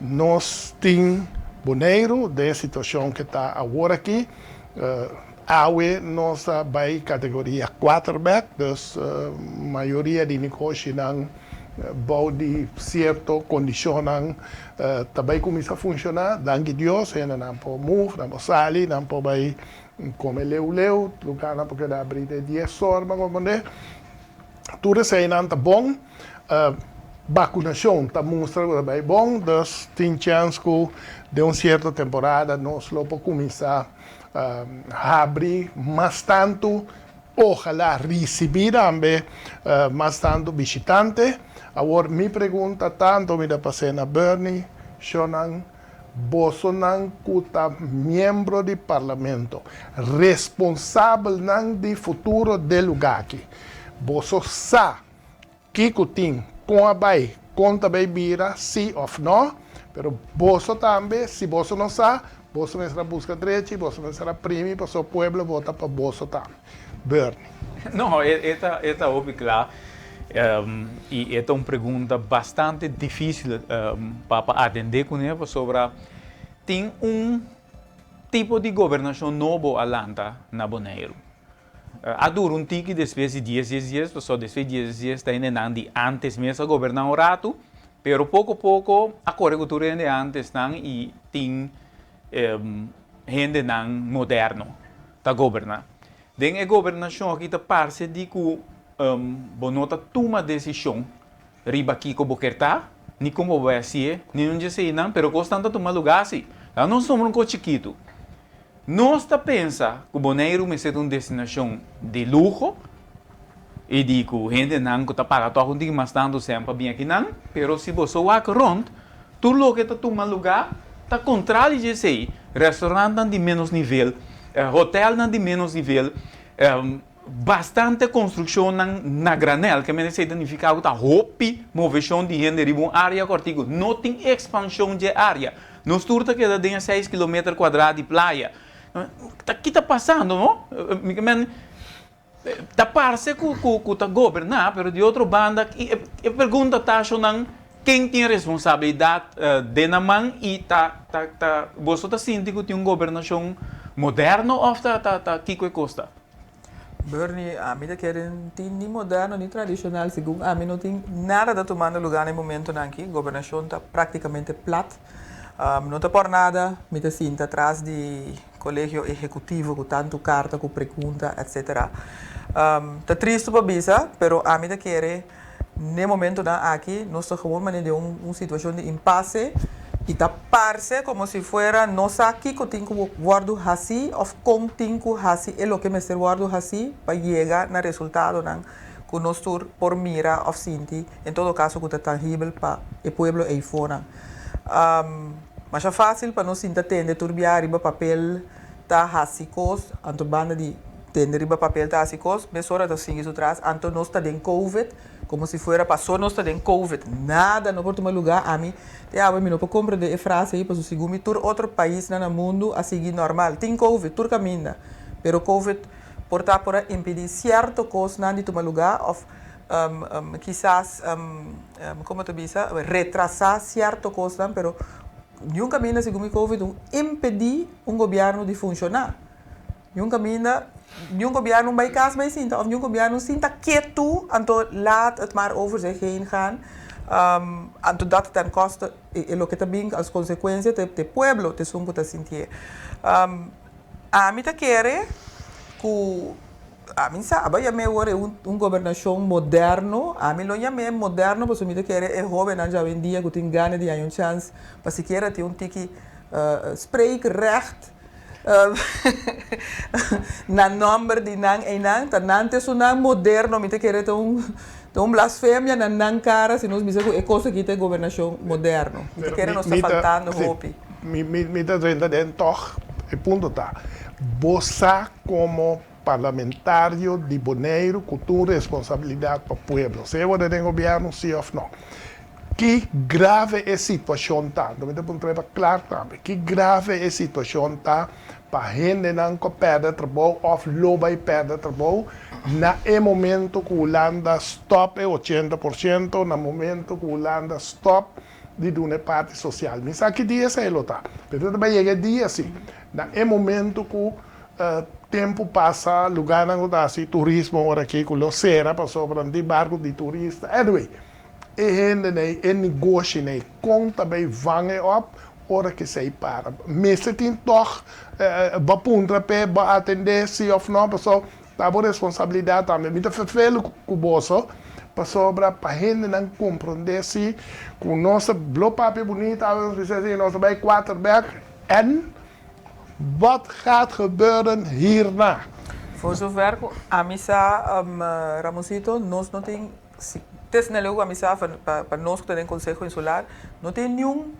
Nos tin Boneiru den e situashon ke ta awor aki. Awe nos a bai kategoria kuater bèk, dus mayoria di negoshinan bou di sierto kondishonnan ta bai kuminsá funshoná. Danki Dios, hendenan por move, nan por sali, nan por bai Kome leu leu, lugarnan por keda abrí te dies or, bo comprende. Tur eseinan ta bon. Bakunashon ta mustra ku ta bai bon, dus tin chèns ku den un sierto temporada nos lo por kuminsá habri mas tantu, ojalá risibí tambe mas tantu bishitante. Awor mi pregunta ta, anto mi ta pas'é na Bernie, shownan. Bosonan ku ta miembro di Parlamento, responsabelnan di futuro d'e lugá aki, boso sa kiko tin, kon a bai, kon ta bai bira, si òf nò, pero boso tambe, si boso no sa, boso mester a buska drechi, boso mester a primi pasobra pueblo vota pa boso tambe. Bernie. No, e ta, e ta hopi kla. I e ta un pregunta bastante difísil pa pa atendé kuné pasobra tin un tipo di gobernashon nobo a lanta na Boneiru. A dura un tiki despues di dies dies dies pasobra despues di dies dies dies ta hendenan di ántes mes a goberná un ratu, pero poko poko a kore ku tur hende ántesnan i tin hendenan moderno ta goberná. Den e gobernashon aki ta parse di ku bo no ta tuma desishon riba kiko bo ker ta, ni kon bo bai hasié, ni un dje eseinan, pero kosnan ta tuma lugá si. Laga nos nombra un kos chikitu. Nos ta pensa ku Boneiru mester ta un destinashon di luho i di ku hendenan ku ta paga tòg un tiki mas tantu semper bin akinan, pero si boso wak rònt, Tur loke ta tuma lugá ta kontrali dje esei, restaurantnan di ménos nivel, hotelnan di ménos nivel, bastante konstrukshonnan na granèl, ke men esei ta nifiká ku ta hopi moveshon di hende riba un área kòrtiku. No tin ekspanshon dje área. Nos tur ta keda den e seis kilometer kuadrá di playa. Ta ki ta pasando, no? Mi ke men Ta parse ku ku ta goberná, pero di otro banda e pregunta ta ashonan ken tin e responsabilidat den nan man i ta ta ta boso ta sinti ku tin un gobernashon moderno òf ta ta ta kiko e kos ta? Bernie, ami ta kere no tin ni moderno ni tradishonal, segun ami no tin nada ta tumando lugá na e momentonan aki, gobernashon ta praktikamente plat, no ta por nada mi ta sinta tras di Kolegio Ehekutivo ku tantu karta ku pregunta etc. Ta tristu pa bisa, pero ami ta kere n'e momentonan aki nos ta gewoon manera den un situashon di impase. I ta parse komo si fuera no sa kiko tin ku wòrdu hasí òf kon tin ku hasi e loke mester wòrdu hasí pa yega na resultadonan ku nos tur por mira òf sinti, en todo kaso ku ta tangibel pa e pueblo eifonan. Masha fásil pa nos sinta tende tur bia riba papel ta hasi kos, anto banda di tende riba papel ta hasi kos, mesora ta sigui su tras, anto nos ta den covid, komo si fuera pasó nos ta den covid, nada no por tuma lugá. Ami te awe mi no por komprendé e frase ei, pasobra segun mi tur otro paisnan na mundu a sigui normal. Tin covid tur kaminda, pero covid por ta por a impidí sierto kosnan di tuma lugá òf kisas, komo ta bisa, retrasá sierto kosnan, pero niun kaminda segun mi covid un impedí un gobièrnu di funshoná. Niun kaminda, niun gobièrnu bai kas bai sinta òf niun gobièrnu sinta ketu anto laat het maar over zich heen gaan. Anto dat ten koste e loke ta bin als konsekuensia ta e pueblo ta esun ku ta sintié. Ami ta kere ku ami sa aba yam'é awor e un gobernashon moderno, ami lo yam'é moderno pasobra mi ta kere e hóbennan djawendia ku tin gana di haña un chèns pa sikiera tin un tiki spreekrecht na nòmber di nan einan, ta nan ta esunnan moderno, mi ta kere ta un ta un blasfemia na nan kara si nos bisa ku e kos aki ta e gobernashon moderno. Mi ta kere nos ta faltando hopi. Mi ta drenta den tòg, e punto ta, bo sa komo parlamentario di Boneiru ku tin un responsabilidat pa pueblo, sea bo ta den gobièrnu si òf no. Ki grave e situashon ta? Anto mi ta puntra pa Clark tambe. Ki grave e situashon ta pa hendenan ku a pèrdè trabou òf lo bai pèrdè trabou na e momento ku Hulanda stòp e 80%, na momento ku Hulanda stòp di duna e parti sosial? Mi sa ki dia esei lo ta, pero ta bai yega e dia si. Na e momento ku tempu pasa, lugánan ku ta hasi turismo ora aki ku lo sera pasobra nan tin barku di turista. Anyway. E hendenan, e negoshinan, kon ta bay vang e op ora ke esey para? Mester tin tog bo a puntra p'e, bo a atende si of no, paso ta bo responsabilidad tambe. Mi ta ferfelu ku boso pasobra pa hendenan komprende si ku nos ta blo papia bunita, awe nos bisa si nos ta bay kuater bek en wat gaat gebeuren hierna? Voor zover ku ami sa, Ramonsito, nos no tin Si te snel ku a mi sa pa nos ku ta den Konseho Insular no tin niun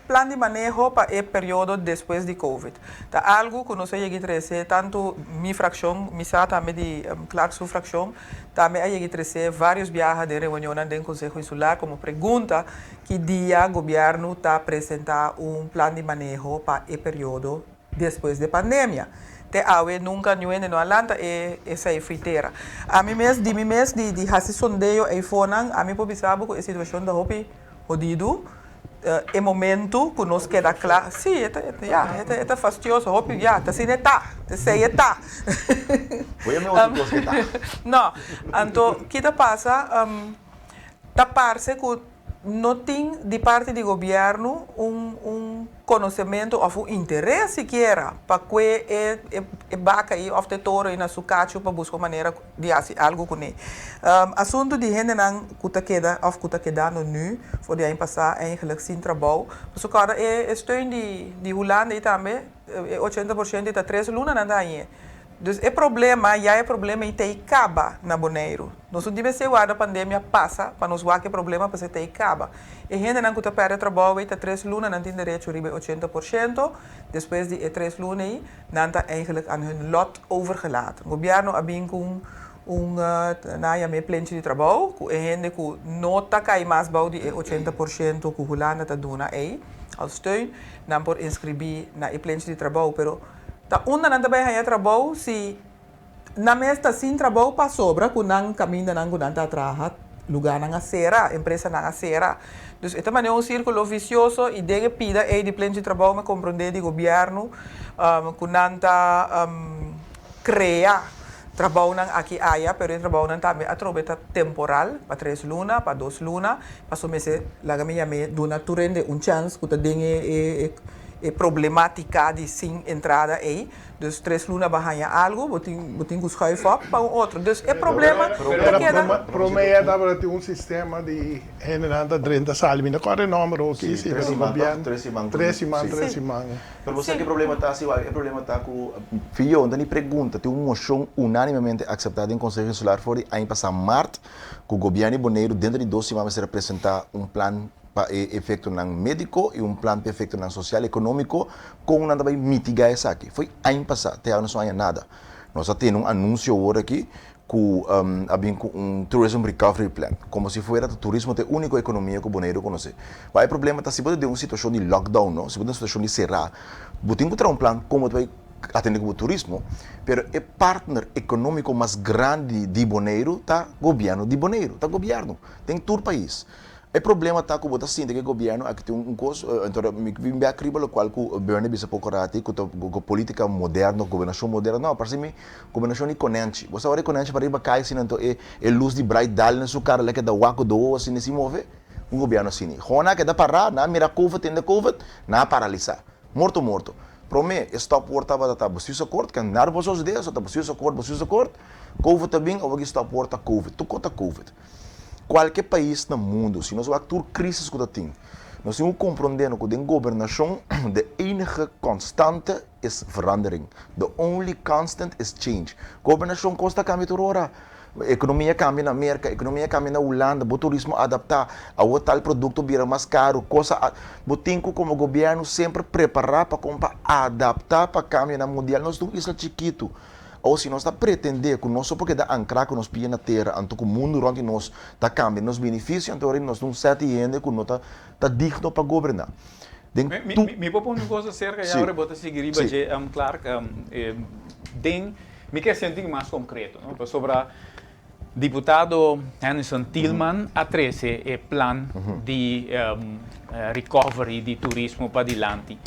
plan di maneho pa e periodo despues di Covid. Ta algu ku nos a yegi trese tantu mi frakshon, mi sa tambe di Clark su frakshon tambe a yegi trese vários biaha den reunionnan den Konseho Insular komo pregunta ki dia gobièrnu ta presentá un plan di maneho pa e periodo Despues de pandemia. Te awe nunka niun hende no a lanta e esei fritera. Ami mes, di mi mes, di di hasi sondeo eifonan, ami por bisa bo ku e situashon ta hopi hodidu. E momentu ku nos keda kla, si, e ta, ya, e ta, e ta fastioso, hopi, ya, ta asina e ta, ta esei e ta. Bo yama e otro kos ke ta. No, anto ki ta pasa, ta parse ku no tin di parti di gobièrnu un un konosementu òf un interes sikiera pa kue e e baka ei òf e toro ei na su kachu pa buska un manera di hasi algu kuné. Asuntu di hendenan ku ta keda òf ku ta kedando nu for di aña pasá eigenlik sin trabou, pasobra kòrda e e steun di di Hulanda ei tambe e 80% ei ta tres luna nan ta hañ'é. Dus e problema, ya e problema ei ta ei kaba na Boneiru. Nos no debe ser warda pandemia pasa pa nos wak e problema pasobra e ta ei kaba. E hendenan ku ta pèrdè trabou ei ta tres luna nan tin derecho riba e 80%, despues di e tres luna ei nan ta eigenlijk aan hun lot overgelaten. Gobièrnu a bin ku un un nan a yam'é plenchi di trabou ku e hende ku no ta kai mas bou di e 80% ku Hulanda ta duna ei als steun, nan por inskribí na e plenchi di trabou pero Ta unda nan ta bai haña trabou si nan mes ta sin trabou pasobra ku nan kamindanan ku nan ta traha lugánan a sera, empresanan a sera. Dus e ta manera un sírkulo visioso i den e pida ei di plenchi trabou mi komprondé di gobièrnu ku nan ta krea trabounan aki aya pero e trabounan tambe atrobe ta temporal pa tres luna, pa dos luna pasobra mester laga mi yam'é duna tur hende un chèns ku ta den e. e problematica di sin entrada ey. Dus tres luna bo haña algo, bo tin bo tin cu schuif op pa un otro. Dus e problema ta keda. Prome e tabata tin un sistema di hendenan ta drenta sali, mi no corda e nomber hoki, si, pero gobierno, Tres siman, tres siman, tres siman. Pero bo sa ki problema ta si wak? E problema ta cu Fiyo, no ta ni pregunta, tin un mocion unanimemente acepta den Conseho Insular for di aña pasa maart cu gobierno di Boneiru dentro di dos siman mester a presenta un plan pa e efectonan medico y un plan pa e efectonan social economico con nan ta bay mitiga esaki. Fo'i aña pasa te awe nos no haña nada. Nos a tene un anuncio awor aki cu a bin cu un tourism recovery plan, como si fuera ta turismo ta e unico economia cu Boneiru conoce. Wak e problema ta si bo ta den un situacion di lockdown no, si bo ta den un situacion di cera, bo tin cu traha un plan con bo ta bay atende cu bo turismo, pero e partner economico mas grandi di Boneiru ta gobierno di Boneiru, ta gobierno den tur pais. E problema ta ku bo ta sinti ku e gobièrnu aki tin un kos, enton mi bin bèk riba lokual ku Bernie bisa poko rati ku ta ku politika moderno, gobernashon moderno, no, parse mi gobernashon di konènchi. Bo sa ora e konènchi para riba kai asina anto e e lus di bright dal na su kara lei keda wak ku dowo asina sin move, un gobièrnu asina. Hon a keda pará, nan a mira covid tende covid, nan a paralisá. Morto morto. Promé e stopwoord tabata ta bestuursakkoord, ken nada por sosodé, so ta bestuursakkoord, bestuursakkoord, covid ta bin, awor ki stopwoord ta covid, tur kos ta covid. Kualke pais na mundu, si nos wak tur krisis ku ta tin, nos tin ku komprondé ku den gobernashon de enige konstante is verandering, the only constant is change. Gobernashon kos ta kambia tur ora. Ekonomia kambia na Merka, ekonomia kambia na Hulanda, bo turismo adaptá, awor tal produkto bira mas karu, kos a, bo tin ku komo gobièrnu semper prepará pa kon pa adaptá pa kambionan mundial. Nos ta un isla chikitu. Awor, si nos ta pretendé ku nos so por keda ankrá ku nos pia na tera, anto ku mundu rònt di nos ta kambia nos benefisio, anto ora nos ta un sèt di hende ku no ta ta digno pa goberná. Den tu. Mi por pone un kos aserka ya ora bo ta sigui riba dje, Clark. Den, mi ke sinti mas konkreto, no? Pasobra diputado Hennyson Thielman a trese e plan di recovery di turismo padilanti.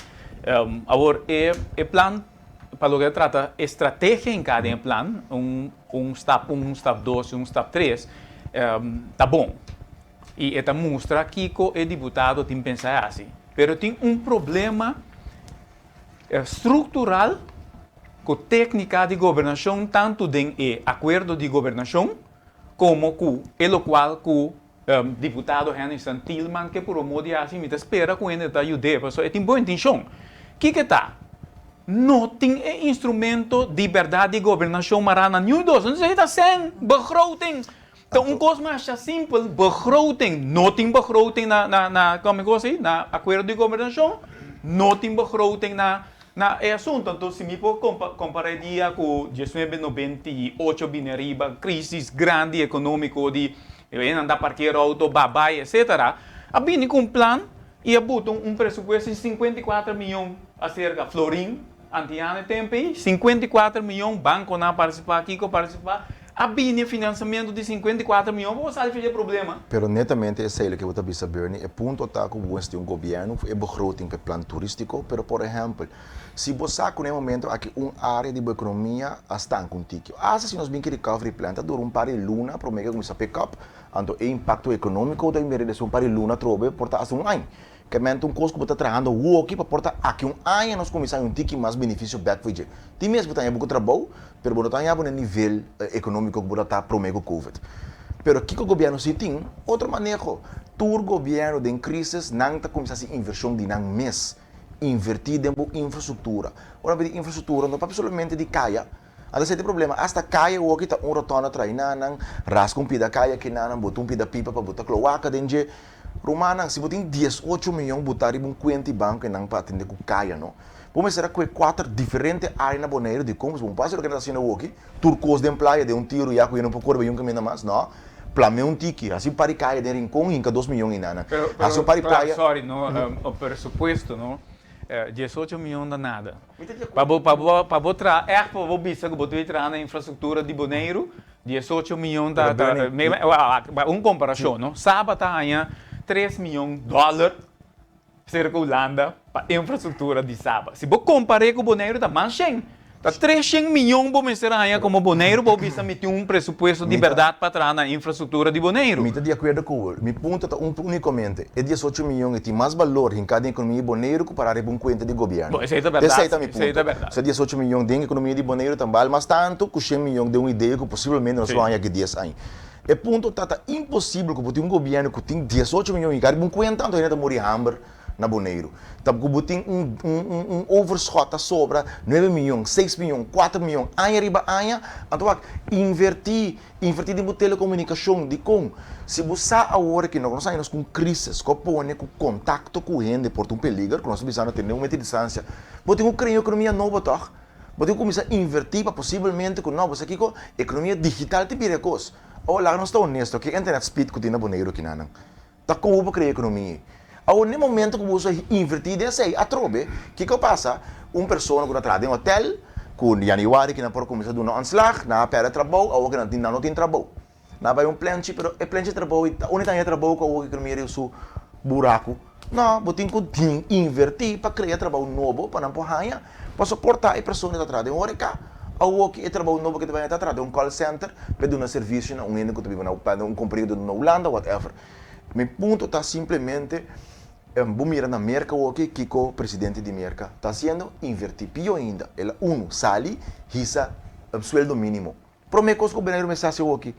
Awor, e plan. Pa loke ta trata e strategia hinká den e plan, un un stap un, un stap dos i un stap tres, ta bon. I e ta mustra kiko e diputado tin pensa hasi. Pero tin un problema struktural ku téknika di gobernashon tantu den e akuerdo di gobernashon komo ku e lokual ku Diputado Hennyson Thielman ke promó di hasi, mi ta spera ku hende ta yud'é, pasobra e tin bon intenshon. Kiko ta? No tin e instrumento di bèrdat di gobernashon mará na niun dos. Entonces e ta sèn, begroting. Ta un kos masha simpel, begroting. No tin begroting na, na, na, kòm e kos ei? Na akuerdo di gobernashon, no tin begroting na, na e asunto. Anto si mi por kompará e dia ku diesnuebe 98 bini ariba, krisis grandi ekonómiko di E nan ta parkeer auto, babay, etcetera. A bini cu un plan y a buta un presupuesto di 54 miyon acerca florin antiano e tempo ey, 54 miyon, banconan a participa, kico a participa, a bini e financiamento di 54 miyon pa bo sali for di e problema. Pero netamente esey loke bo ta bisa Bernie, e punto ta cu bo mester tin un gobierno cu e begroting pa e plan turistico, pero por ehempel, Si bo sa ku na e momento aki un área di bo ekonomia a stanka un tiki, asta si nos bin ku e recovery plan ta dura un par di luna promé ku e kuminsá pick up, anto e impakto ekonómiko ta bin resa un par di luna atrobe por ta asta un aña. Kemente un kos ku bo ta trahando awoki pa por ta aki un aña nos kuminsá haña un tiki mas benefisio bèk for dje. Tin mes bo ta haña bo ku trabou, pero bo no ta haña bo na e nivel ekonómiko ku bo ta ta promé ku covid. Pero kiko gobièrnu si tin? Otro maneho. Tur gobièrnu den krisis nan ta kuminsá hasi invershon di nan mes. Invertí den bo infrastruktura. Ora mi di infrastruktura no papia solamente di kaya. Anto esei ta e problema. Asta kaya awoki ta un rotònda tra'i nanan, raska un pida kaya aki nanan, bota un pida pipa pa bota kloaka den dje. Rumannan, si bo tin 18 miyon botá riba un kuenta di banko einan pa atendé ku kaya no. Bo mester a kue kuater diferente área na Boneiru dikon? Pasobra bo no por hasi loke nan ta hasiendo awoki, tur kos den playa den un tiru ya ku hende no por kore bai un kaminda mas. No. Plam'é un tiki, hasi un par di kaya den Rincon, hinka 2 miyon einan. Pero, Hasi un par di claro, playa. sorry, no, o presupuesto, no, 18 miyon ta nada. Pa bo, pa bo, pa bo traha, ègt pa bo bisa ku bo ta bai traha na infrastruktura di Boneiru, 18 miyon ta, Pero ta, Bernie, me, me, wak, wak, un komparashon, no, Saba ta haña 3 miyon dòler serka Hulanda pa infrastruktura di Saba. Si bo kompar'é ku Boneiru ta mas shen. Ta 300 miyon bo mester haña komo Boneiru bo bisa mi tin un presupuesto di bèrdat pa traha na infrastruktura di Boneiru. Mi ta di akuerdo ku bo. Mi punto ta un únikamente, e 18 miyon ei tin mas balor hinká den ekonomia di Boneiru ku pará riba un kuenta di gobièrnu. Bo, esei ta bèrdat. Esei ta mi Esei ta punto. bèrdat. Sa 18 miyon den ekonomia di Boneiru ta bal mas tantu ku shen miyon den un idea ku posiblemente nos lo haña aki dies aña. E punto ta, ta imposibel ku bo tin un gobièrnu ku tin 18 miyon hinká riba un kuenta anto hende ta muri hamber na Boneiru. Ta ku bo tin un un un overschot ta sobra nuebe miyon, seis miyon, kuater miyon aña riba aña, anto wak invertí, invertí den bo telekomunikashon. Dikon? Si bo sa awor aki nos haña nos ku un krisis ku a pone ku kontakto ku hende por ta un peliger, ku nos ta bisando tene un metro di distansia, bo tin ku krea un ekonomia nobo tòg? Bo tin ku kuminsá invertí pa posibelmente ku no, bo sa kiko? Ekonomia digital ta bira e kos. Awor laga nos ta honesto, ke internet speed ku tin na Boneiru akinanan? Ta kon bo por krea ekonomia ei? Awor, n'e momento ku bo usa invertí den esei, atrobe, kiko a pasa? Un persona ku ta traha den hotel, ku yanüari ku nan por kuminsá duna ontslag, nan a pèrdè trabou, awor ku nan tin, nan no tin trabou. Nan a bai un plenchi, pero e plenchi trabou ei ta unda ta haña trabou ku awor ku ekonomia riba su buraku? No, bo tin ku tin invertí pa krea trabou nobo pa nan por haña, pa soportá e persona ku ta traha den horeca. Awor ku e trabou nobo ku ta bai ta traha den un call center pa e duna servisio na un hende ku ta biba na un kompania ku ta na Hulanda, whatever. Mi punto ta simplemente, bo mira na Merka awor ki kiko presidente di Merka ta hasiendo, invertí. Pio ainda, el a unu sali hisa sueldo mínimo. Promé kos ku Boneiru mester hasi awor ki,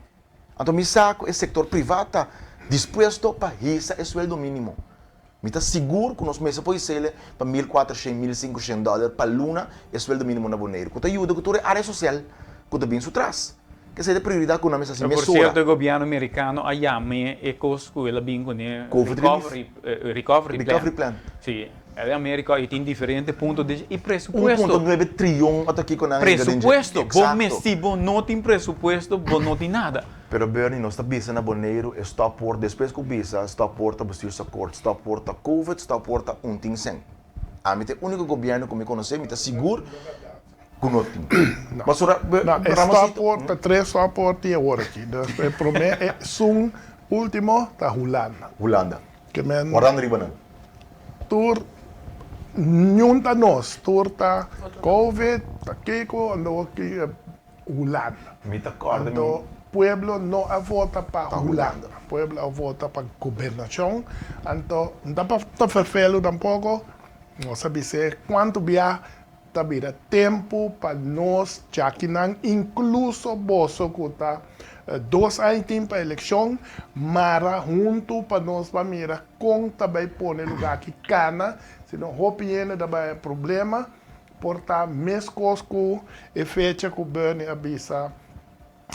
anto mi sa ku e sektor privá ta dispuesto pa hisa e sueldo mínimo. Mi ta sigur ku nos mester por his'el pa 1400, 1500 dòler pa luna e sueldo mínimo na Boneiru, ku ta yuda ku tur e área sosial ku ta bin su tras. Esei ta e prioridat ku nan mester hasi Por mesora. sierto e gobièrnu merikano a yam'é e kos ku el a bin kuné Covid relief. Recovery, Recovery Plan. Recovery Plan. Sí. El America y tin diferente punto di y Un presupuesto. punto nuebe triyon ota kiko nan hinka den dje. Presupuesto. Bo Exacto. mesti bo no tin presupuesto bo no tin nada. Pero Bernie nos ta bisa na Boneiru e stopwoord despues ku bisa stopwoord ta bestuursakkoord, stopwoord ta covid, stopwoord ta un tin sen. Ami ta e uniko gobierno ku mi konosé mi ta sigur ku no tin. Pasobra No, e Ramosito. stopwoord ta tres stopwoord tin awor aki. Dus e promé e esun ultimo ta Hulanda. Hulanda. Ke men. Wardando riba nan. Tur niun ta nos, tur ta covid, ta kiko, anto ki Hulanda. Mi ta kòrda mi. Anto pueblo no a vota pa Hulanda, pueblo a vota pa gobernashon, anto no ta pa ta ferfelu tampoko, nos a bis'é kuantu bia Ta bira tempu pa nos djakinan, inkluso boso ku ta dos aña tin pa elekshon, mara huntu pa nos ba mira kon ta bai pone lugá aki kana, sino hopi hende ta bai problema, por ta meskos ku e fecha ku Bernie a bisa.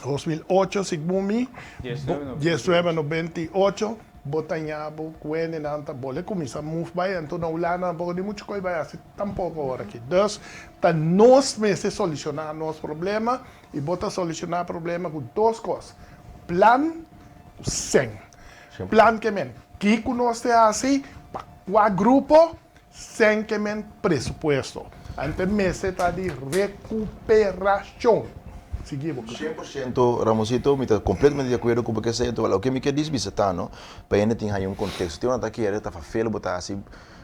2008 segun mi, 1998, bo ta ña bo ku hendenan ta bole kuminsá move bai, anto na Hulanda tampoco tin muchu kos bai hasi tampoco ora aki. Dus ta nos mester solushoná nos problema i bo ta solushoná problema ku dos kos, plan ku sèn. Plan ke men kiko nos ta hasi, pa kua grupo, Sèn ke men presupuesto. Ante mester ta di rekuperashon. Sigui bo plan. 100% Ramosito, mi ta completamente di acuerdo cu bo ke sey, loke mi ke disbisa ta no, pa hende tin haña un contexto. Tin ora ta kere ta fafel bo ta haci,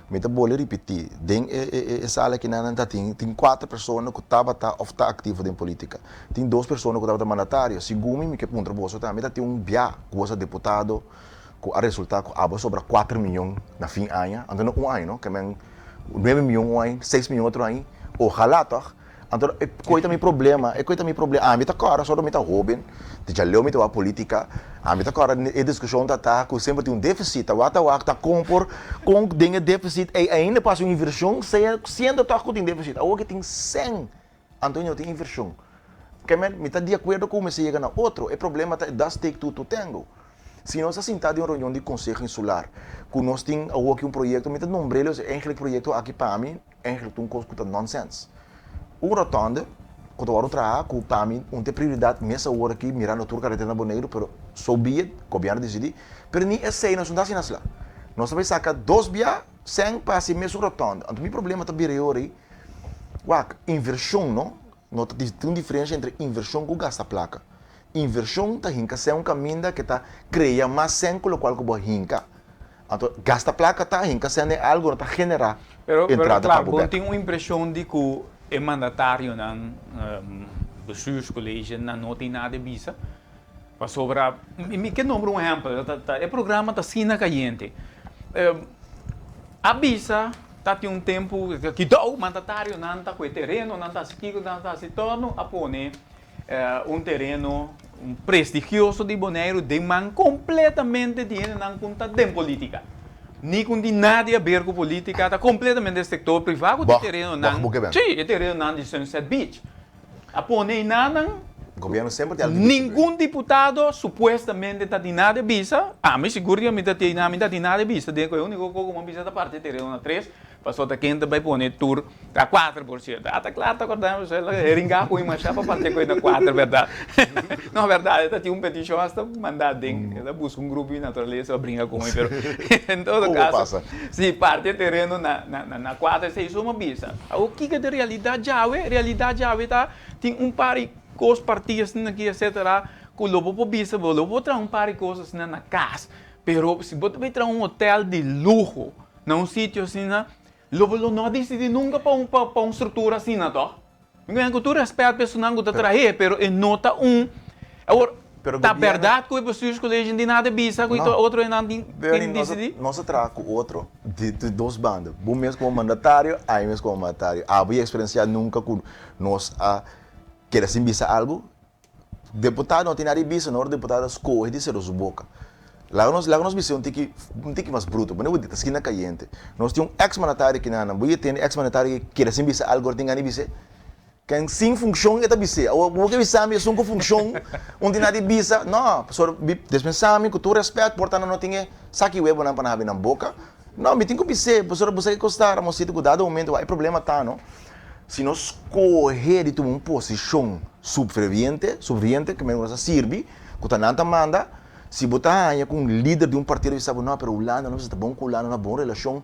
mi ta bolbe ripiti, den e e e sala aki nan ta tin tin cuater persona cu tabata of ta activo den politica. Tin dos persona cu tabata mandatario. Segun mi, mi ke puntra boso tambe, ta tin un bia cu boso ta deputado, ku a resultá ku abo sobra kuater miyon na fin aña, anto no un aña no, ke men nuebe miyon un aña, seis miyon otro aña, ojalá tòg, anto e koi ta mi problema, e koi ta mi problema, ami ta kòrda solo mi ta hóben, di djaleu mi ta wak polítika, ami ta kòrda e diskushon ta ta ku semper tin un défisit, ta wak ta wak ta kon por kon den e défisit ei ainda por hasi un invershon sea siendo tòg ku tin défisit, awor ke tin sèn. Anto no tin invershon. Ke men, mi ta di akuerdo ku mester yega na otro. E problema ta e does take two to tango. Si nos a sinta den un reunion di Konseho Insular ku nos tin awoki un proyekto, mi ta nombr'el es eigenlijk proyekto aki pa mi eigenlijk ta un kos ku ta nonsens. Un rotonde ku ta wòrdu traha ku pa mi un ta e prioridat mes awor aki mirando tur karetera na Boneiru pero so be it, gobièrnu disidí. Pero ni esei nos no ta hasi na sla. Nos ta bai saka dos bia sèn pa hasi mes un rotonde. Anto mi problema ta bira e ora ei. Wak, invershon no, no ta tin un diferensha entre invershon ku gasta plaka. Invershon ta hinka sèn un kaminda ke ta krea mas sèn ku lokual ku bo a hinka. Anto gasta plaka ta hinka sèn den algu no ta generá Pero, pero entrada pa klar, bo bo bèk. tin un impreshon di ku E mandatarionan, bestuurscollege, nan no tin nada di bisa, pasobra, mi ke nombra un ehèmpel, e programa ta asina kayente. A bisa ta tin un tempu kidou mandatarionan ta ku e tereno, nan ta hasi kiko, nan ta hasi torno, a pone un tereno prestigioso di Boneiru den man kompletamente di hendenan ku ta den politika. Ni ku tin nada di haber ku politika, ta kompletamente e sektor privá ku tin terenonan, sí, e terenonan di Sunset Beach. A pone einanan, ningun diputado supuestamente ta tin nada di bisa, ami sigur di ami ta tin einan, mi ta tin nada di bisa, den ku e úniko kos ku mi a bisa ta parti e tereno na tres. Pasobra ta ken ta bai pone tur ta kuater por sierto. A ta kla ta kòrda mi pasobra el a ringa ku masha pa parti ku e na kuater bèrdat. No bèrdat e ta tin un petishon asta manda aden. El a buska un grupo di naturalesa pa bringa ku mi pero en todo kaso si parti e tereno na na kuater esei suma bisa. Awor kiko ta realidat djawe? Realidat djawe ta tin un par di kos partí asina aki etcetera ku lo bo por bisa bo lo bo por traha un par di kos asina na kas pero si bo ta bai traha un hotel di luho Na un sitio asina, lo bo lo no a disidí nunka pa un pa un struktura asina, tòg? Mi ku ku tur rèspèt pa esunnan ku ta trah'é, pero e no ta un. Awor, ta bèrdat ku e bestuurscollege di nada bisa ku e otro hendenan tin tin disidí? Nos a traha ku otro di dos banda. Bo mes komo mandatario, ami mes komo mandatario. Abo i eksperensiá nunka ku nos a keda sin bisa algu? Deputado no tin nada di bisa, no ora deputado a scoge di cera su boca. Laga nos, laga nos bisa un tiki, un tiki mas bruto, bo ta skina cayente. Nos tin un ex mandatario aki nan, bo ya tende ex mandatario ki keda sin bisa algo ora tin gana di bis'e? Ken sin funcion e ta bis'e. Awor bo ke bisa mi esun cu funcion un tin nada di bisa? No, pasobra mi despensa mi cu tur respet por ta nan no tin e saki webonan pa nan habi nan boca. No, mi tin cu bis'e, pasobra bo sa ke costa Ramosito cu dado momento wak e problema ta no. Si nos skohe di tuma un posishon subreviente, subriente, ke men nos a sirbi, ku ta nan ta manda, si bo ta haña ku un lider di un partido bisa bo, no, pero Hulanda no bisa ta bon ku Hulanda, no bon relashon,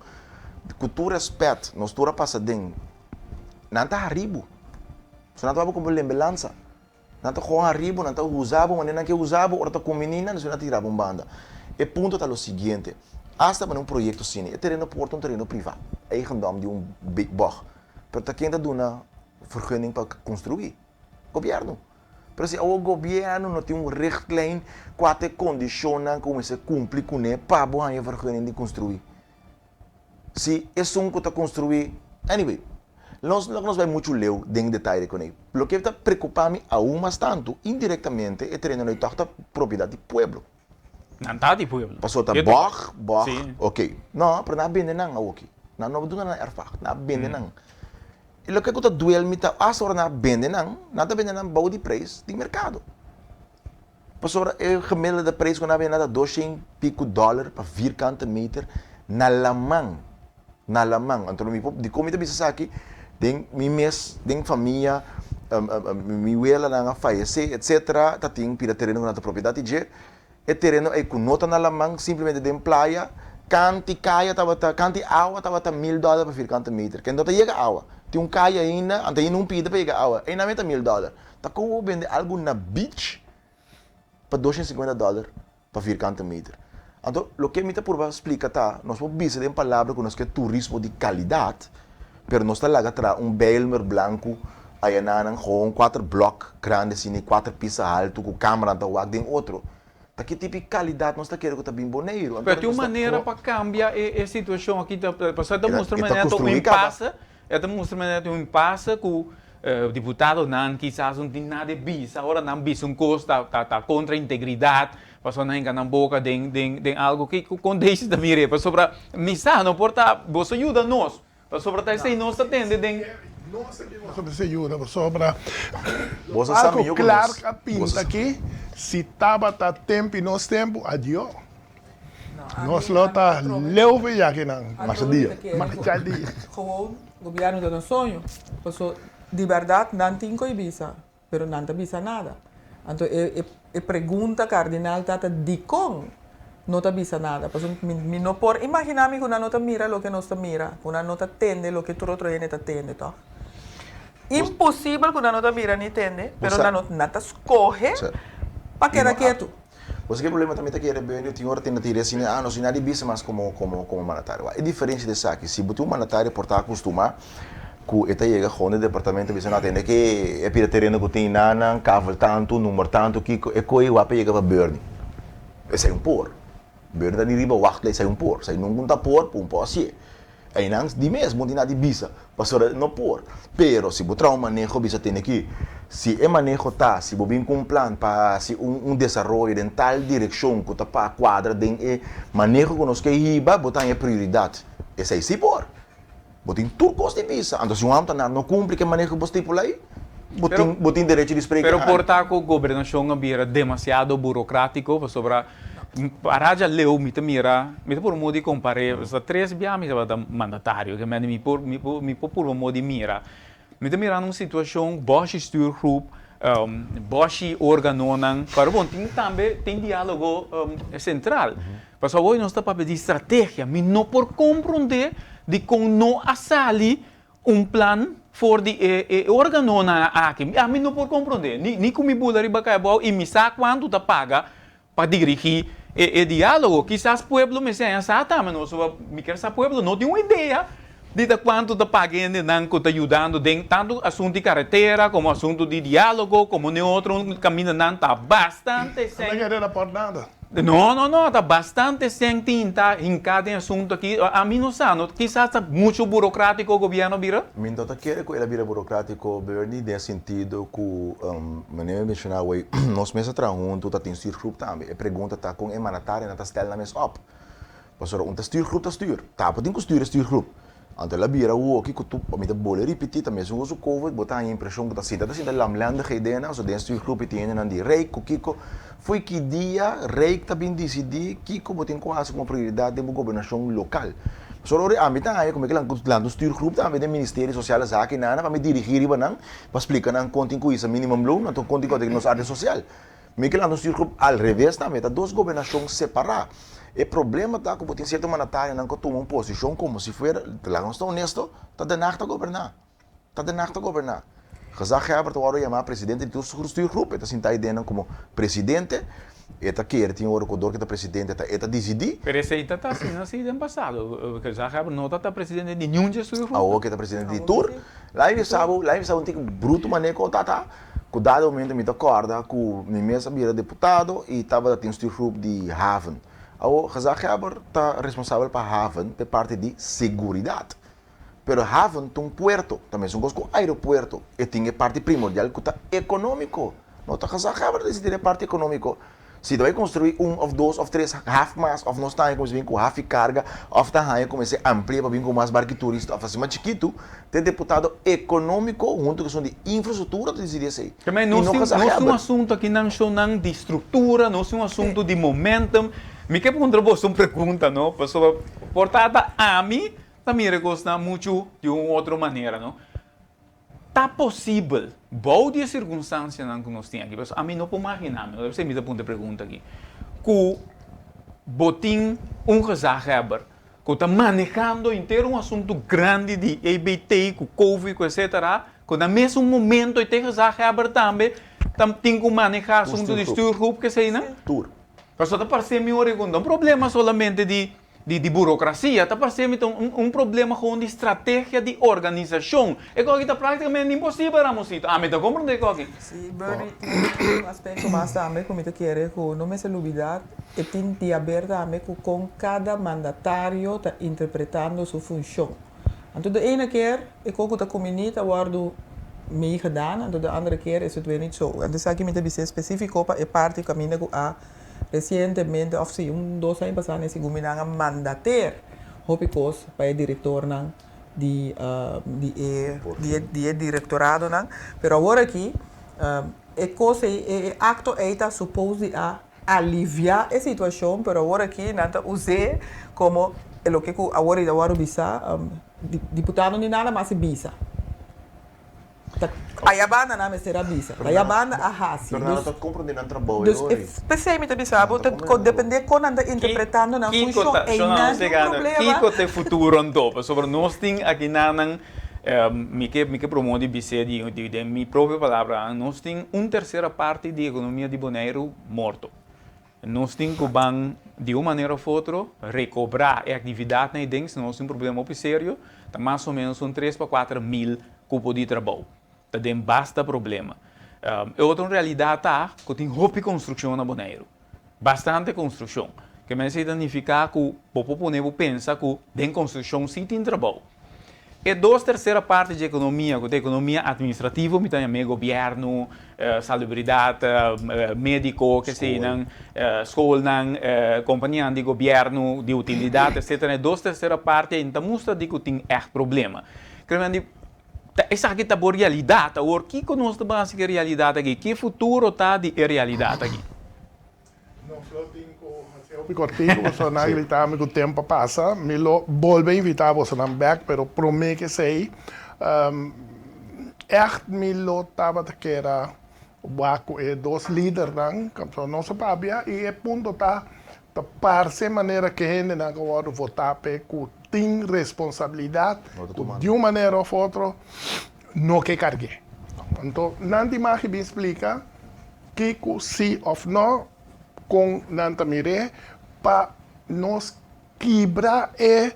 ku tur rèspèt, nos tur a pasa den, nan ta hari bo. So nan ta wak bo komo lembelansa. Nan ta koha riba, nan ta usa bo manera nan ke usa bo, ora ta kumbiní nan, despues nan ta tira bo un banda. E punto ta lo siguiente, asta manera un proyekto asina, e tereno por ta un tereno privá, eigendom di un big bog, pero ta ken ta duna vergunning pa konstruí? Gobièrnu. Pero si awor gobièrnu no tin un richtlijn kua ta e kondishonnan ku mester kumpli kuné pa bo haña vergunning di konstruí? Si esun ku ta konstruí, anyway, nos no nos bai muchu leu den detaye kuné. Loke ta preokupá mi aun mas tantu, indirektamente e tereno ei tòg ta propiedat di pueblo. Nan ta di pueblo. Pasobra ta bòg, bòg, ok. No, pero nan a bende nan awoki. Nan no a duna nan erfpacht, nan a bende nan. I loke ku ta duel mi ta, asta ora nan a bende nan, nan ta bende nan bou di preis di merkado. Pasobra e gemiddelde prijs ku nan a bende ta doshen piku dòler pa vierkante meter na laman. Na laman. Anto mi por, dikon mi ta bisa esaki? Den mi mes, den famia, mi welanan a fayesé etsetera, ta tin pida tereno ku nan ta propiedat di dje. E tereno ei ku no ta na laman, simplemente den playa, kanti kaya tabata, kanti awa tabata mil dòler pa vierkante meter. Ken no ta yega awa. Tin un kaya ainda, anto ainda un pida pa yega awa. Einan mi ta mil dòler. Ta kon bo bende algu na beach pa doshen sinkuenta dòler pa vierkante meter? Anto loke mi ta purba splika ta, nos por bisa den palabra ku nos ke turismo di kalidat, pero nos ta laga traha un Bijlmer blanku ayananan gewoon kuater blòk grandi asina i kuater pisa haltu ku kameranan ta wak den otro. Ta ki tipo di kalidat nos ta kere ku ta bin Boneiru? Pero tin un manera pa kambia e situashon aki, pasobra ta mustra manera ta un impasse. E ta mustra manera tin un impasse ku diputadonan kisas no tin nada di bisa, ora nan bisa un kos ta ta kontra integridat, pasobra nan hinka nan boka den den den algu ki kon Daisy ta mira e pasobra mi sa no por ta boso yuda nos pasobra ta esei nos ta tende den. Nos aki boso mester yuda pasobra algu Clark a pinta aki si tabata tempu i nos tempu adio. Nos lo ta leu fe yakinan. Masha dia. Masha dia. Gewoon gobierno ta na soño. Paso di berdad nan tin cu e bisa, pero nan ta bisa nada. Anto e e pregunta cardinal ta ta dicon no ta bisa nada? Paso mi mi no por imagina mi cu nan no ta mira loke nos ta mira, cu nan no ta tende loke tur otro hende ta tende, toch? Imposibel cu nan no ta mira ni tende, pero nan no nan ta scoge pa keda ketu. Bo sa ke problema tambe ta kere Benio tin ora tin na tira asina ah nos tin nada di bisa mas komo komo komo mandatario. Wak e diferensia di esaki si bo tin un mandatario por ta akostumá Ku e ta yega gewoon e departamento bisa nan tende ke e pida tereno ku tin nan nan kavel tantu, number tantu, kiko e koe wak pa yega pa Bernie. Esei un por. Bernie ta di riba wacht esei un por. Esei nunka un ta por pa un por hasié. Einan di mes bo tin na di bisa pasobra no por. Pero si bo traha un maneho bisa tende ki si e maneho ta si bo bin ku un plan pa hasi un un desaroyo den tal direkshon ku ta pa kuadra den e maneho ku nos ke hiba bo ta haña prioridat. Esei si por. Bo tin tur kos di bisa. Anto si un ambtenaar no kumpli ku e maneho ku bo stipula ei, bo tin bo tin derecho di spreken Pero aan. por ta ku gobernashon a bira demasiado burokratico pasobra para dja leu mi ta mira, mi ta purba modo di kompar'é, pasobra tres bia mi tabata mandatario, ke mende mi por mi por mi por purba modo di mira. Mi ta mirando un situashon bòshi stuurgroep, bòshi organonan, pero bon tin tambe tin dialogo sentral. Pasobra awor nos ta papia di strategia, mi no por komprondé dikon no a sali un plan for di e e organonan aki. Ami no por komprondé, ni ku mi bula riba kai abou i mi sa kuantu ta paga pa dirigí e e diálogo. Kisas pueblo mester haña sa tambe, no? Pasobra mi kier sa pueblo no tin un idea di ta kuantu ta paga hendenan ku ta yudando den tantu asuntu di karetera komo asuntu di diálogo komo den otro kamindanan ta bastante No ta kere rapòrt nada. No, no, no, ta bastante sèn tin ta hinká den asuntu aki. Ami no sa, no, kisas ta muchu burokrátiko gobièrnu a bira. Mi no ta kere ku el a bira burokrátiko, Bernie, den sentido ku manera mi menshoná awey, nos mes a traha huntu, ta tin stuurgroep tambe. E pregunta ta kon e mandatarionan ta stel nan mes op. Pasobra un ta stuurgroep ta stuur. Ta bo tin ku stuur e stuurgroep. Anto el a bira woki ku tu, mi ta bole ripití, ta mesun ku su covid, bo ta haña impreshon ku ta sinta ta sinta lamlendige ideanan, so den stuurgroep i tin hendenan di Rijk ku kiko. Fo'i ki dia Rijk ta bin disidí kiko bo tin ku hasi komo prioridat den bo gobernashon lokal? Pasobra ora ami ta haña ku mi ke lanta un stuurgroep tambe den Ministerio Sosiale Zaken i nana pa mi dirigí riba nan pa splika nan kon tin ku hisa minimumloon anto kon tin ku nos área sosial. Mi ke lanta un stuurgroep al reves tambe, ta dos gobernashon separá. E problema ta ku bo tin sierto mandatarionan ku a tuma un posishon komo si fuera, laga nos ta honesto, ta Den Haag ta goberná. Ta Den Haag ta goberná. Gezaghebber ta wòrdu yamá presidente di tur stuurgroep, e ta sinta ei den nan komo presidente, e ta kere tin ora ku dor ku e ta presidente ta e ta disidí. Pero esei ta ta asina si den pasado, Gezaghebber no ta ta presidente di niun dje stuurgroep. Awor ku e ta presidente di tur, laga mi bisa bo, laga mi bisa bo un tiki brutu manera ku ta ta. Ku dado momento mi ta kòrda ku mi mes a bira deputado i tabata tin stuurgroep di haven. Awor, gezaghebber ta responsabel pa haven p'e parti di seguridat. Pero haven ta un puerto, ta mesun kos ku aeropuerto. E tin e parti primordial ku ta ekonómiko. No ta gezaghebber ta disidí e parti ekonómiko. Si ta bai konstruí un òf dos òf tres haf mas òf nos ta haña kuminsá bin ku haf i karga òf ta haña kuminsá amplia pa bin ku mas barki turista òf hasi mas chikitu, ta e deputado ekonómiko huntu ku esun di infrastruktura ta disidí esei. Tambe I nos no tin nos tin un gezaghebber. asuntu aki nan shownan di struktura, nos tin un asuntu di momentum. Mi ke puntra boso un pregunta no, pasobra por ta ta ami ta mira e kosnan muchu di un otro manera no. Ta posibel, bou di e sirkunstansianan ku nos tin aki, pasobra ami no por maginá mi, esei mi ta puntra e pregunta aki, ku bo tin un gezaghebber ku ta manehando henter un asuntu grandi di EBT, ku covid, ku etsetera, ku na mesun momento e te gezaghebber tambe ta tin ku manehá asuntu di stuurgroep, keseinan? Tur. Pasobra ta parse mi ora ku no ta un problema solamente di di burocracia, ta parse mi ta un problema gewoon di strategia di organisacion. E koki ta practicamente imposibel, Ramosito. Ami ta comprende e koki. Si, Bernie, tin un aspecto mas tambe cu mi ta kere cu no mester lubida, e tin di haber tambe cu con cada mandatario ta interpretando su funcion. Anto de ene keer e co cu ta cumini ta wordo meegedaan, anto de andere keer is het weer niet zo. Anto esaki mi ta bis'e specifico pa e parti caminda cu a Resientemente, òf si, un dos aña pasá ne segun mi nan a mandateer hopi kos pa e direktornan di di e di e di e direktoradonan. Pero awor aki e kos ei, e akto ei ta supos di a aliviá e situashon, pero awor aki nan ta us'é komo e loke ku awor ei ta wòrdu bisá, diputado ni nada mas e bisa. Ta aya banda nan mester a bisa. Ta aya banda a hasi. Pero nan no ta comprende nan trabou e Dus ori. p'esei mi ta bisa bo, ta depende kon nan ta interpretando nan funshon. Einan tin un problema. Kiko ta e futuro anto? Pasobra nos tin aki nan, mi ke mi ke promo di bis'é di den mi propio palabranan, nos tin un tersera parti di ekonomia di Boneiru morto. Nos tin ku ban Di un manera of otro rekobrá e aktividatnan ei den, si nos tin un problema hopi serio, ta mas o ménos un tres pa 4000 kupo di trabou. Ta den basta problema. E otro realidat ta ku tin hopi konstrukshon na Boneiru. Bastante konstrukshon. Ke men esei ta nifiká ku bo por pone bo pensa ku den konstrukshon sí tin trabou. E dos tersera parti dje ekonomia, ku ta ekonomia atministrativo, mi ta yam'é gobièrnu, salubridat, médiko, keseinan, skolnan, kompanianan di gobièrnu, di utilidat, etsetera, e dos tersera parti ei no ta mustra di ku tin ègt problema. Kere men di ta esaki ta bo realidat. Awor, kiko nos ta basa ku e realidat aki? Ke futuro ta di e realidat aki? Nos lo tin cu haci hopi cortico pasobra nan a grita mi cu tempo a pasa. Mi lo bolbe invita bosonan bek pero prome cu esey echt mi lo tabata kera wak cu e dos lidernan pasobra nos a papia y e punto ta ta parce manera cu e hendenan cu a wordo vota p'e cu tin responsabilidad cu di un manera of otro no ke cargue. Anto nan tin magi bin splica Kiko si of no, kon nan ta mir'é pa nos kibra e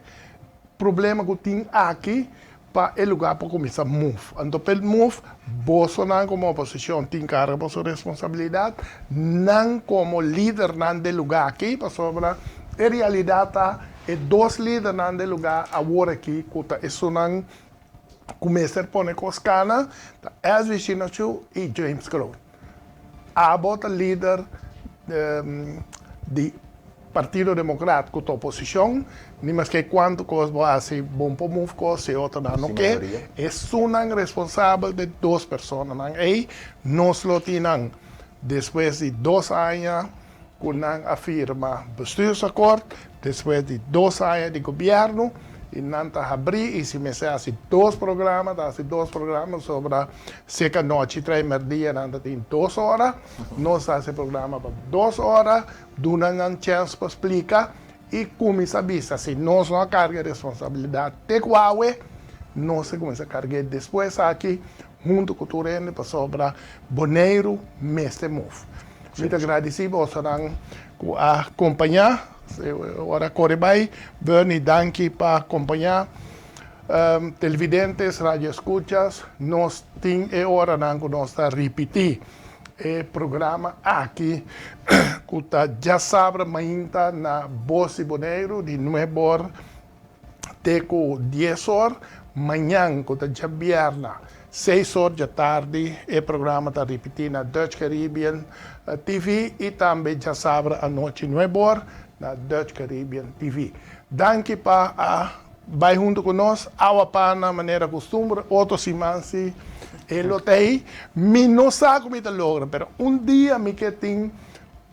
problema ku tin aki pa e lugá por kuminsá move. Anto p'e move, bosonan komo oposishon tin karga boso responsabilidat, nan komo lidernan d'e lugá aki, pasobra e realidat ta e dos lidernan d'e lugá awor aki ku ta esunnan ku mester pone kos kana ta Esvi Shinachu i James Kroon. Abo ta lider di Partido Demokrat ku ta oposishon, ni maske kuantu kos bo hasi bon por move kos si otronan no ke, esunnan responsabel de dos personanan ei nos lo tin nan despues di dos aña ku nan a firma bestuursakkoord despues di dos aña di gobièrnu i nan ta habrí i si mester hasi dos programa ta hasi dos programa sobra seka nochi trae mèrdia nan ta tin dos ora nos ta hasi programa pa dos ora duna nan chèns pa splika i kuminsá bisa si nos no a karga e responsabilidat te ku awe nos ta kuminsá karg'é despues aki huntu ku tur hende pasobra Boneiru mester move. Mi ta gradisí bosonan ku a kompañá. Ora kore bai. Bernie, danki pa kompañá. Televidentes, radioescuchas, nos tin e oranan ku nos ta ripití e programa aki ku ta djasabra mainta na Bos di Boneiru di nuebe or te ku dies or, mañan ku ta djabièrna seis or djatardi e programa ta ripití na Dutch Caribbean TV i tambe djasabra anochi nuebe or na Dutch Caribbean TV. Danki pa a bai huntu ku nos, awa pana manera kustumber, otro siman si e lo ta ei. Mi no sa ku mi ta logra, pero un dia mi ke tin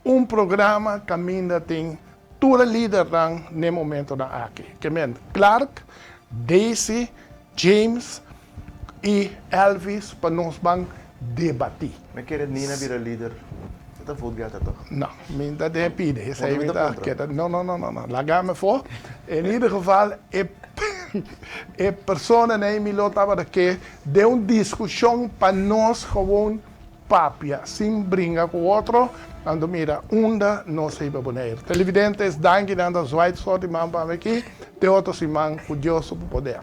un programa kaminda tin Tur e lidernan n'e momentonan aki, ke men Clark, Daisy, James i Elvis pa nos ban debatí. Mi kere Nina bira lider, e ta vote getter toch? No, mi ta den pide, esei mi ta keda, no, no, no, no, no, laga mi afó. En ieder geval e e personanan ei mi lo tabata ke den un diskushon pa nos gewoon Papia sin bringa cu otro, anto mira unda nos a hiba Bonaire. Televidentes, danki nan ta zwaai sort di man pa mi aki. Te otro siman cu Dios su poder.